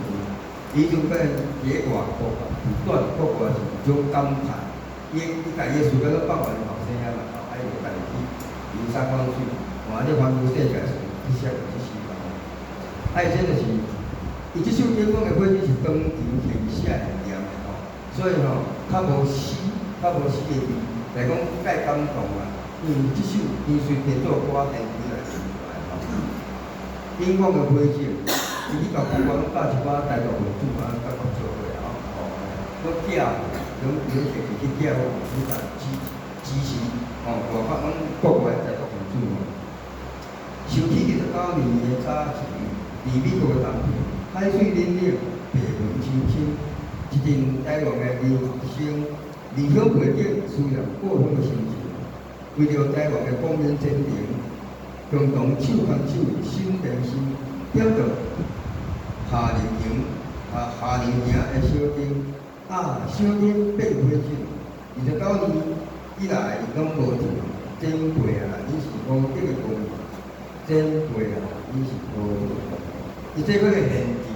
伊陣甲佇外國佇蹛國外是一種感慨，伊伊家己的事業攏放予後生仔嘛，啊，伊就家己去遊山玩水，換咧環遊世界時，去寫這詩嘛。啊，伊這就是，伊這首演講的本身是當場現寫的念的吼，所以吼較無詩，較無詩的味，來講較會感動啊。因為這首伊隨便做歌現場來唱出來吼。演講的火種，伊去共台灣教一寡台獨分子啊，甲國做伙啊，吼，閣寄，攏攏客氣去寄，去共支支持，吼，外國攏國外的台獨分子吼。想起29年的早前，佇美國的東邊，海水冷冷，白雲深深，一陣台灣的留學生離鄉背井思念故鄉的心情，為著台灣的光明前程，共同手牽手，心連心，點著夏令營啊，夏令營的小燈啊，小燈變火種，29年以來攏無停。前輩啊，你是無德的公民。前輩啊，你是無德的公民。伊這個現場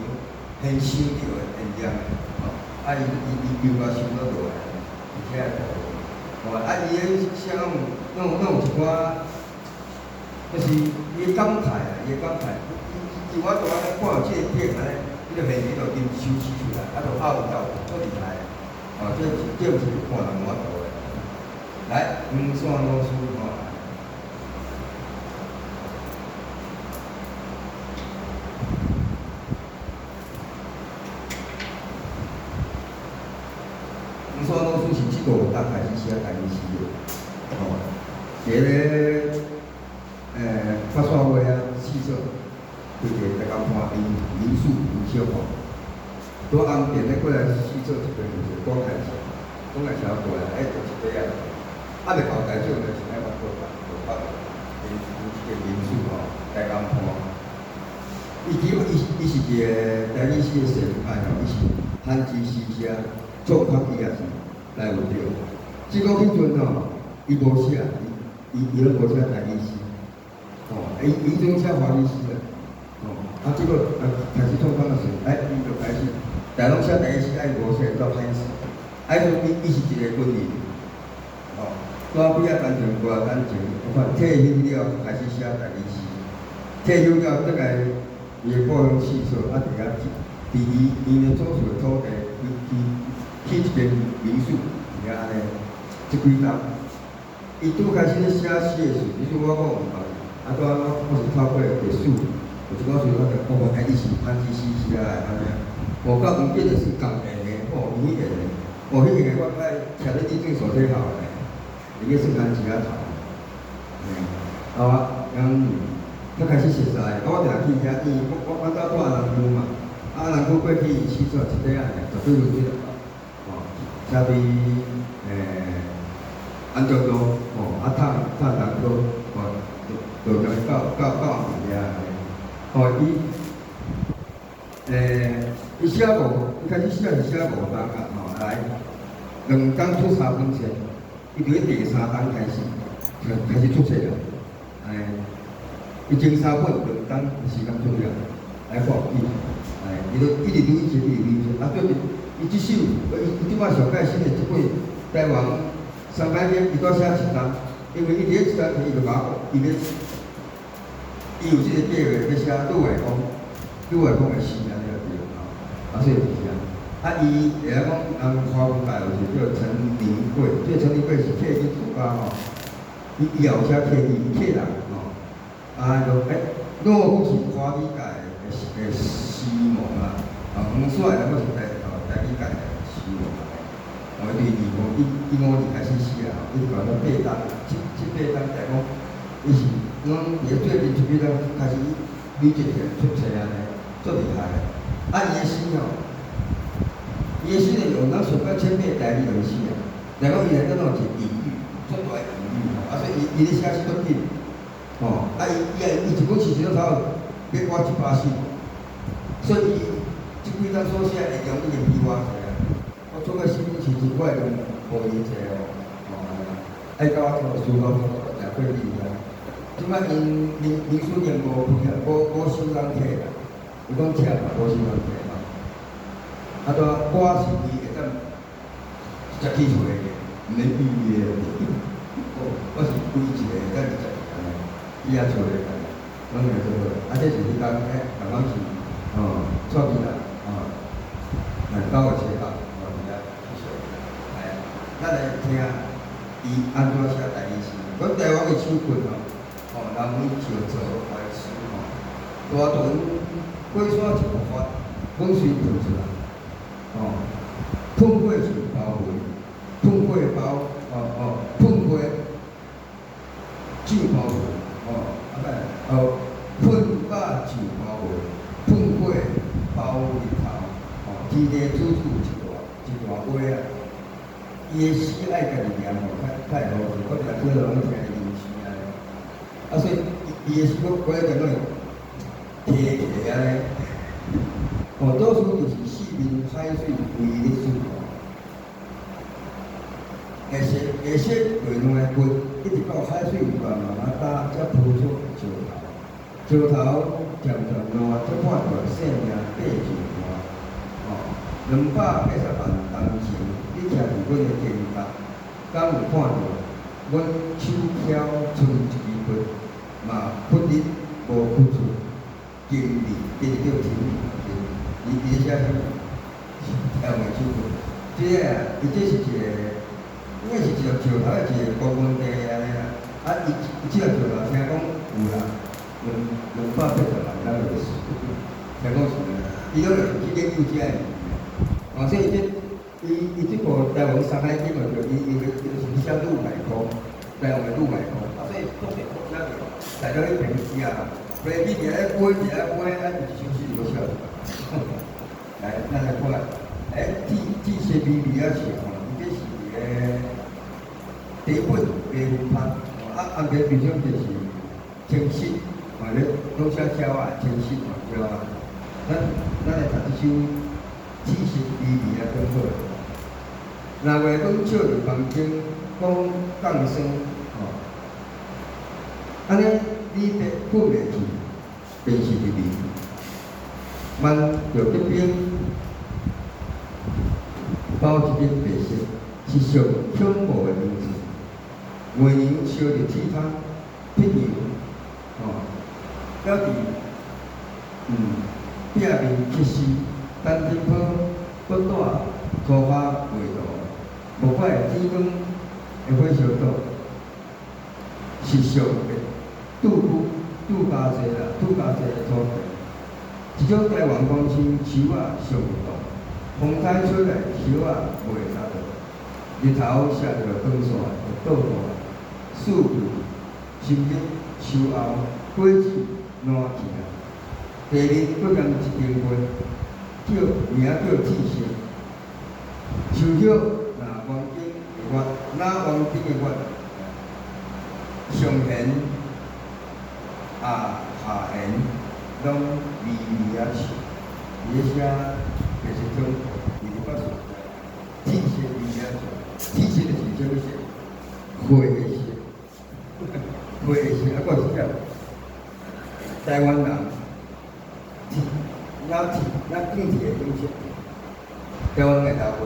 現收著的現念的，吼，啊伊伊伊又甲收倒落來，而且吼，啊伊彼寫攏攏攏有一寡，就是伊的感慨啊，伊的感慨。伊伊我拄仔看到這個景按呢，伊就現場就啉首詩出來，啊，就拗到足厲害的，哦，這這毋是看人有法度的。來，黃山老師吼。黃山老師是這五冬開始寫台語詩的，吼，佇咧發散會啊，四所，規個大家看民民宿民宿吼，拄紅店咧過來四所一邊就是廣海橋，廣海橋過來，欸，就一塊啊，啊未到台中就是愛發過來，就發民這個民宿吼，大江畔。伊基本伊伊是一個台語詩的先輩吼，伊是番子詩社創刊伊也是來有著。這個彼陣吼，伊無寫，伊伊伊攏無寫台語詩，吼，伊伊總寫華語詩啦，吼，啊，這個啊開始創刊的時陣，哎，伊就開始，大攏寫台語詩，啊伊無寫，煞歹勢。啊，伊伊是一個軍人，吼，拄仔畢業單前，無單前，我看退休了開始寫台語詩，退休了轉來伊的故鄉四所，啊，佇遐佇伊伊的祖厝的土地，伊起一間民宿，佇遐按呢，這幾冬，伊拄開始咧寫詩的時陣，彼陣我閣毋捌，啊，拄仔我我是透過歷史，有一寡時我就哦，原來伊是番子詩寫的按呢，哦，甲黃建的是共年的，哦，伊彼個的，哦，彼個我愛徛咧你正所體校的，伊個算番子仔頭，啊，咁才開始熟似，啊，我定去遐，因為我我我早住安南區嘛，啊，安南區過去四所一塊仔爾，十幾分鐘就到，吼，車佇安中路，吼，啊，探探南區，吼，就就到到到紅店遐按呢，吼，伊，伊寫五，伊開始寫是寫五冬啊，吼，來，兩冬出三本冊，伊佇咧第三冬開始，就開始出冊了，伊前三本兩冬時間出了，來看伊，伊都一直累積，一直累積，啊，最近伊這首，伊伊這擺上蓋新的這本台灣三百篇，伊拄寫一冬，因為伊佇咧一冬，伊就甲我，伊咧，伊有這個計劃欲寫對外公，對外公的詩按呢對吼，啊，所以就是按呢。啊，伊會曉講，人華文界有一個叫陳林貴，這個陳林貴是客語作家吼，伊伊也有寫客語，客人吼，啊，就欸，諾夫是華語界的的詩王啊，啊，黃帥那閣是台吼台語界的詩王啊，哦，伊對二五一一五年開始寫啊，一直到八冬，七七八冬才講，伊是講佇咧最近這幾冬開始，吕捷田出册按呢，足厉害的。啊，伊的诗吼，伊的诗就是用咱上较浅白台语来写啊。来讲伊内底拢有一个隐喻，足大的隐喻吼。啊，所以伊伊咧写诗足紧，吼。啊，伊伊也伊一本诗就差不多欲倚100首，所以伊這幾冬所寫的內容已經比我濟啊。我做個四本詩集，我會用無伊濟哦，吼。愛甲我做書稿，誠過厲害。這擺𪜶民民書店無開啊，無無收人客啦。伊講忝啊，無收人客吼。啊，拄我是伊會當直接去揣的，毋免預約。我是規一個會當直接按呢，去遐揣的，攏會做好。啊，這是彼工欸，剛剛是哦，蔡其啦，哦，9月7號，哦，佇遐去說。來，咱來聽伊按怎寫台語詩。阮台灣的手棍吼，哦，南門石槽懷師吼，大屯火山一爆發，滾水噴出來，哦，噴火是包圍，噴火包，哦哦，噴火上包圍，哦，啊不，哦，噴火上包圍，噴火包日頭，哦，天地處處一大一大話啊。伊的詩愛家己念吼，較較會好勢。我定做攏聽伊吟詩按呢。啊，所以伊伊的詩我我咧講攏會提提按呢。哦，多數就是四面海水圍咧水吼。下雪下雪落兩个骨，一直到海水慢慢仔焦，才浮出石頭。石頭漸漸爛，才看著生命爬上岸。哦，280萬冬前，你徛佇阮的肩胛，敢有看著阮手抾賰一支筆，嘛屈日無屈出金字，這個叫金字。伊伊咧寫啥物？台灣的手棍。這個啊，伊這是一個，應該是一個石頭，一個高溫地按呢啦。啊，伊伊這個石頭聽講有啦，280萬冬歷史，聽講是按呢。伊攏會去研究這個物件。哦，所以這伊伊這部台灣山海經嘛，就伊伊伊就是寫魯凱空，台灣的魯凱空。啊，所以足濟國家就來到彼邊去啊，飛機佇咧飛，佇咧飛，啊，有一首詩就寫出來。來，咱來看，欸，鐵鐵色微微仔笑吼，伊這是佇個第一本白雲拍，啊，安排平常就是清晰，嘛咧攏寫鳥仔，清晰嘛鳥仔。咱咱來讀這首鐵色微微仔講好。若話講笑佇房間講降生吼，按呢你欲睏袂去，便是入眠。挽著隔壁包一根白色，是上恐怖的名字。月娘燒佇鐵桶，鐵油，吼，了佇壁面刻詩，單身坡閣帶塗花畫圖，無怪天光的火燒島，是上的拄久拄加濟啦，拄加濟的土地。一種台灣公司樹仔上動，風台吹來葉仔袂紮倒，日頭射著光線會倒轉，四季深入秋後，果子爛去啊。地面閣兼一間花，叫名叫鐵色。樹葉若彎頂的月，若彎頂的月，上弦啊下弦攏微微仔笑。伊咧寫就是種二八所在，鐵色微微仔笑，鐵色就是啥物色？火的色，火的色啊，閣是啥？台灣人鐵，那鐵那鋼鐵的東西，台灣會頭花，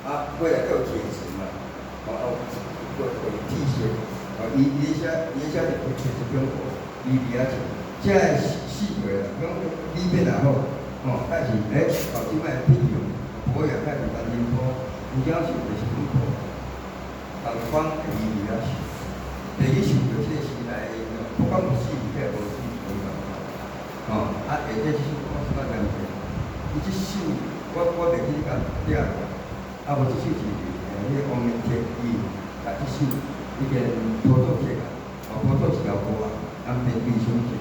啊，尾來叫鐵質嘛，哦哦，閣閣鐵色，哦，伊伊咧寫伊咧寫就鐵質中國，微微仔笑，這個四月啦，講里面也好，哦，但是欸，到這擺鐵油，保養開始單身坡，有影是就是恐怖，東方微微仔笑，第去受著這個時代的影響，不管有死抑無死，無共款。哦，啊，下底這首歌我感覺念者，伊這首我我袂記得甲寫，啊無這首是彼個王明天伊共這首已經譜作起來，哦，譜作一條歌啊，安排對唱者，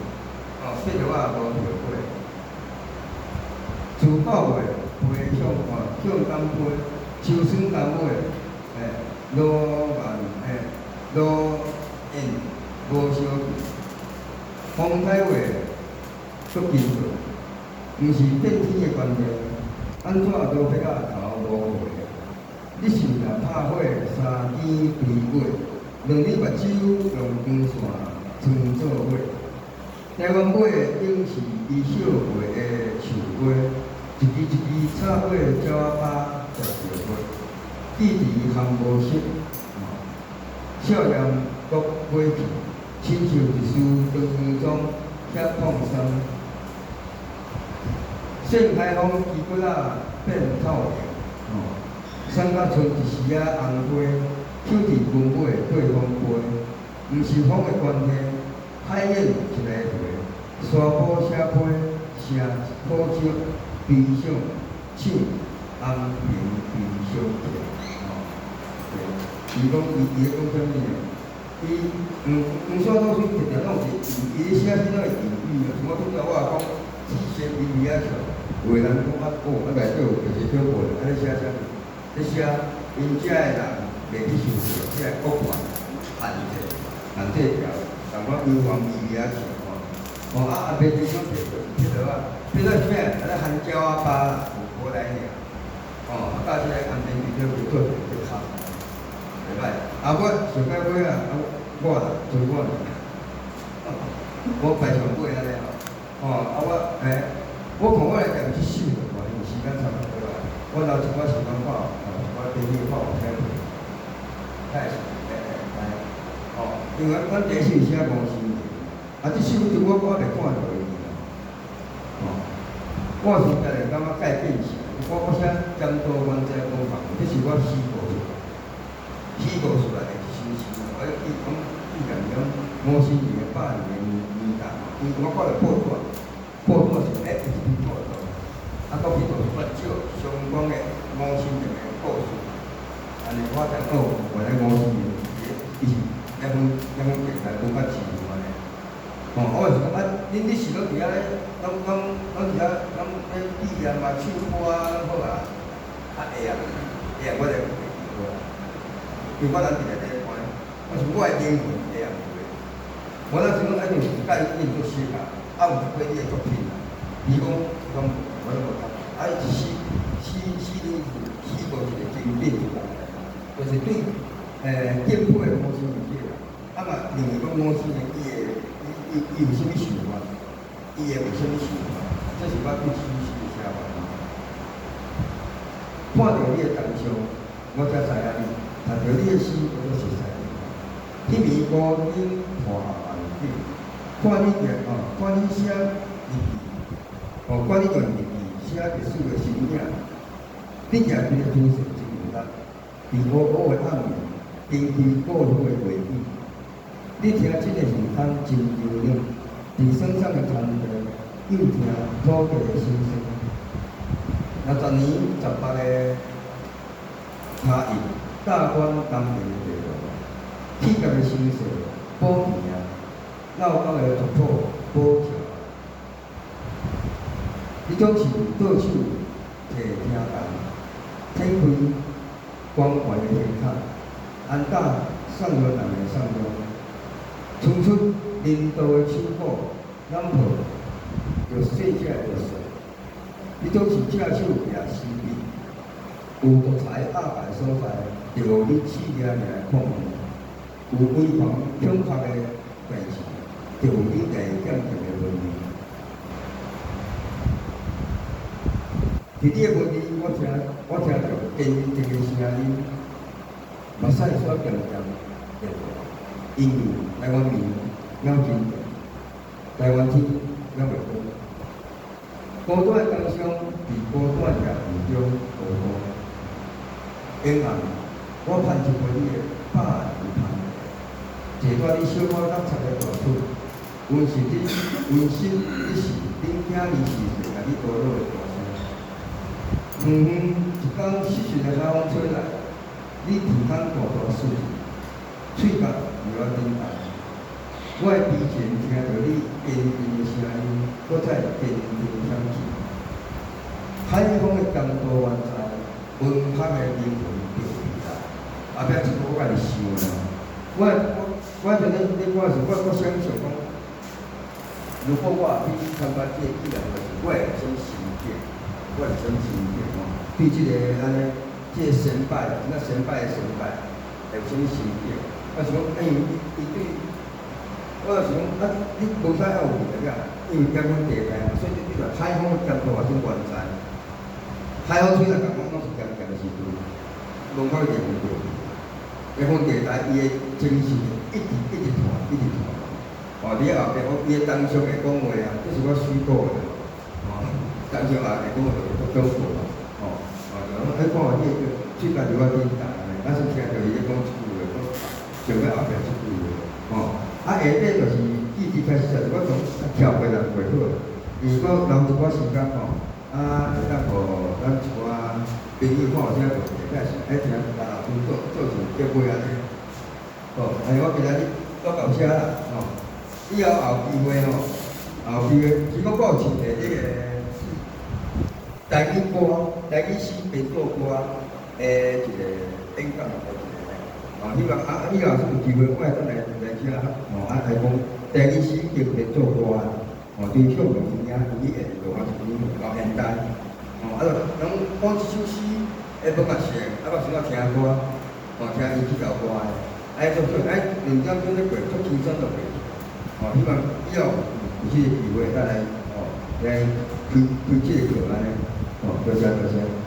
哦，哦，撇著我也無後悔。自九月飛向哦，向東飛，秋筍到尾，羅萬羅燕無相見，風台話足堅強，毋是變天的關係，按怎都欲甲頭無回。你是若拍火三更追尾，兩日目睭用光線穿做伙。台灣尾應是伊惜過的樹花，一支一支插過鳥仔巴食著花，記佇含無息，少年閣過去，親像一絲長裝遐創傷。盛海風旗骨仔變透明，送甲剩一絲仔紅花，抾佇根尾對風飛，毋是風的關係。海燕一來回，沙埔寫批，聲可笑，悲傷，唱安平悲傷曲，吼，對，伊講伊伊咧講啥物呢？伊黃黃山老師直直攏是伊伊咧寫詩攏會隱喻啊，像我拄才我也講，鐵線微微仔跳，有的人講啊，哦，啊內底有一個小過來，啊咧寫啥物？咧寫𪜶遮的人袂去受這個國權限制，限制條。共我幽黃微微仔笑吼，哦啊啊！袂袂講撇撇落啊，撇落是啥物？啊咧番鸟仔巴有無來爾，哦啊，到這個安平地區做一個較袂歹。啊，我上擺尾啊，啊我啦，做我啦，我排上尾安尼吼，哦啊我我看我來念這首就好，因為時間差不多啊。我留一寡時間看，一寡朋友看有啥物，太是來。哦，因為阮第一首寫五十年，啊，這首對我我還袂看著伊啦。哦，我是家己感覺改變是，我寫檢討原則講法，這是我虛構出來，虛構出來的一首詩。我記講紀念講五十年的百年的年代，因為我看著報紙，報紙是有這篇報道，啊，閣去圖書館借相關的五十年的故事，按呢我才哦，原來五十年，伊是。兩分電台無較自由按呢，吼，我是講啊，恁你是攏佇遐咧，攏佇遐，攏咧紀念啊、唱歌啊，好啊，啊會啊，會啊，我就袂記好啊，因為我人佇內底看，我是我的靈魂會啊袂。我那時講啊，就是佮伊印做熟啊，啊有一過你的作品啊，伊講攏我攏無讀，啊伊是詩詩詩裡是虛構一個情景出來，就是對建國的模式是這個。啊嘛，認為講五十年，伊會伊伊伊有啥物想法？伊會有啥物想法？這是我對詩詩的寫法。看著你的銅像，我才知影你；讀著你的詩，我才熟悉你。彼暝孤燈破萬景，看你念哦，看你寫日記，哦，看你用日記寫歷史的身影，你行規个姿勢真有力，佇烏烏的暗暝，撐開故鄉的話語。你聽這個耳空真幽冷，佇霜霜的田地，又聽土地的心聲。60年18個跤印，大觀東平的地圖，鐵甲的聲勢保田啊，老北的族譜保橋。你總是倒手提聽筒，展開關懷的胸口，安搭送予人的送予。伸出仁道的手鼓，攬抱著細隻的綠色。你總是正手舉詩筆，有獨裁壓敗所在，就予你刺掠掠的礦物；有威權恐嚇的代誌，就有你來鑑定的文字。佇你的文字，我聽著堅定的聲音，目屎煞漸漸熱，因為台灣暝猶真長，台灣天猶未光。孤單的銅像佇孤單夜雨中孤單。永暗，我攀一過你的百年盼，坐在你小可落漆的大厝，溫習你，溫習你是恁囝兒時陣共你叨唠的大聲。遠遠一工湿濕的海風吹來，你鼻孔大大欶，喙角留仔頂大。我的悲情聽著你堅定的聲音，閣再堅定響起。海風的甘度原在，文學的靈魂著去啦。後壁這個我家己想啦，我我陣咧咧我是我我想象講，如果我去參加這個比賽的時，我會有啥物心境？我會啥物心境吼？對這個按呢，這個先輩，那先輩的先輩，會有啥物心境？我是講，因為伊對，我是講啊，你無使愛有對啊，因為兼阮地帶嘛，所以你若海風的鹹度也算原在。海風吹來共講攏是鹹鹹的時陣，文化的靈魂對。下風地帶伊的精神一直一直傳，一直傳。哦，你後壁我伊的當場會講話啊，這是我虛構的。哦，當場也會講話足恐怖啊。哦，哦，就講彼看你個最近伫我頂台，咱是聽著伊咧講一句話，講想欲後壁這句話。哦，啊下底就是記憶開始就是我總跳過人過好，如果留一寡時間吼。啊，會當予咱一寡朋友看有啥問題，才是愛聽陳老師做做一個結尾按呢。好，哎，我今仔日煞到遮啦，吼。以後後機會吼，後機會，其實我有穿著這個台語歌、台語詩編作歌的一個演講的一個，哦，希望啊，以後是有機會，我會當來來遮，吼，啊來講台語詩經編作歌。哦，對向有影，伊會落啊一年到現代，哦，啊，就人講一首詩，會無共像，啊，我想愛聽歌，哦，聽伊這首歌的，哎，做做，哎，2點鐘咧過，足輕鬆就過去，哦，希望以後有這個機會，咱來，哦，來開開這個課按呢，哦，多謝多謝。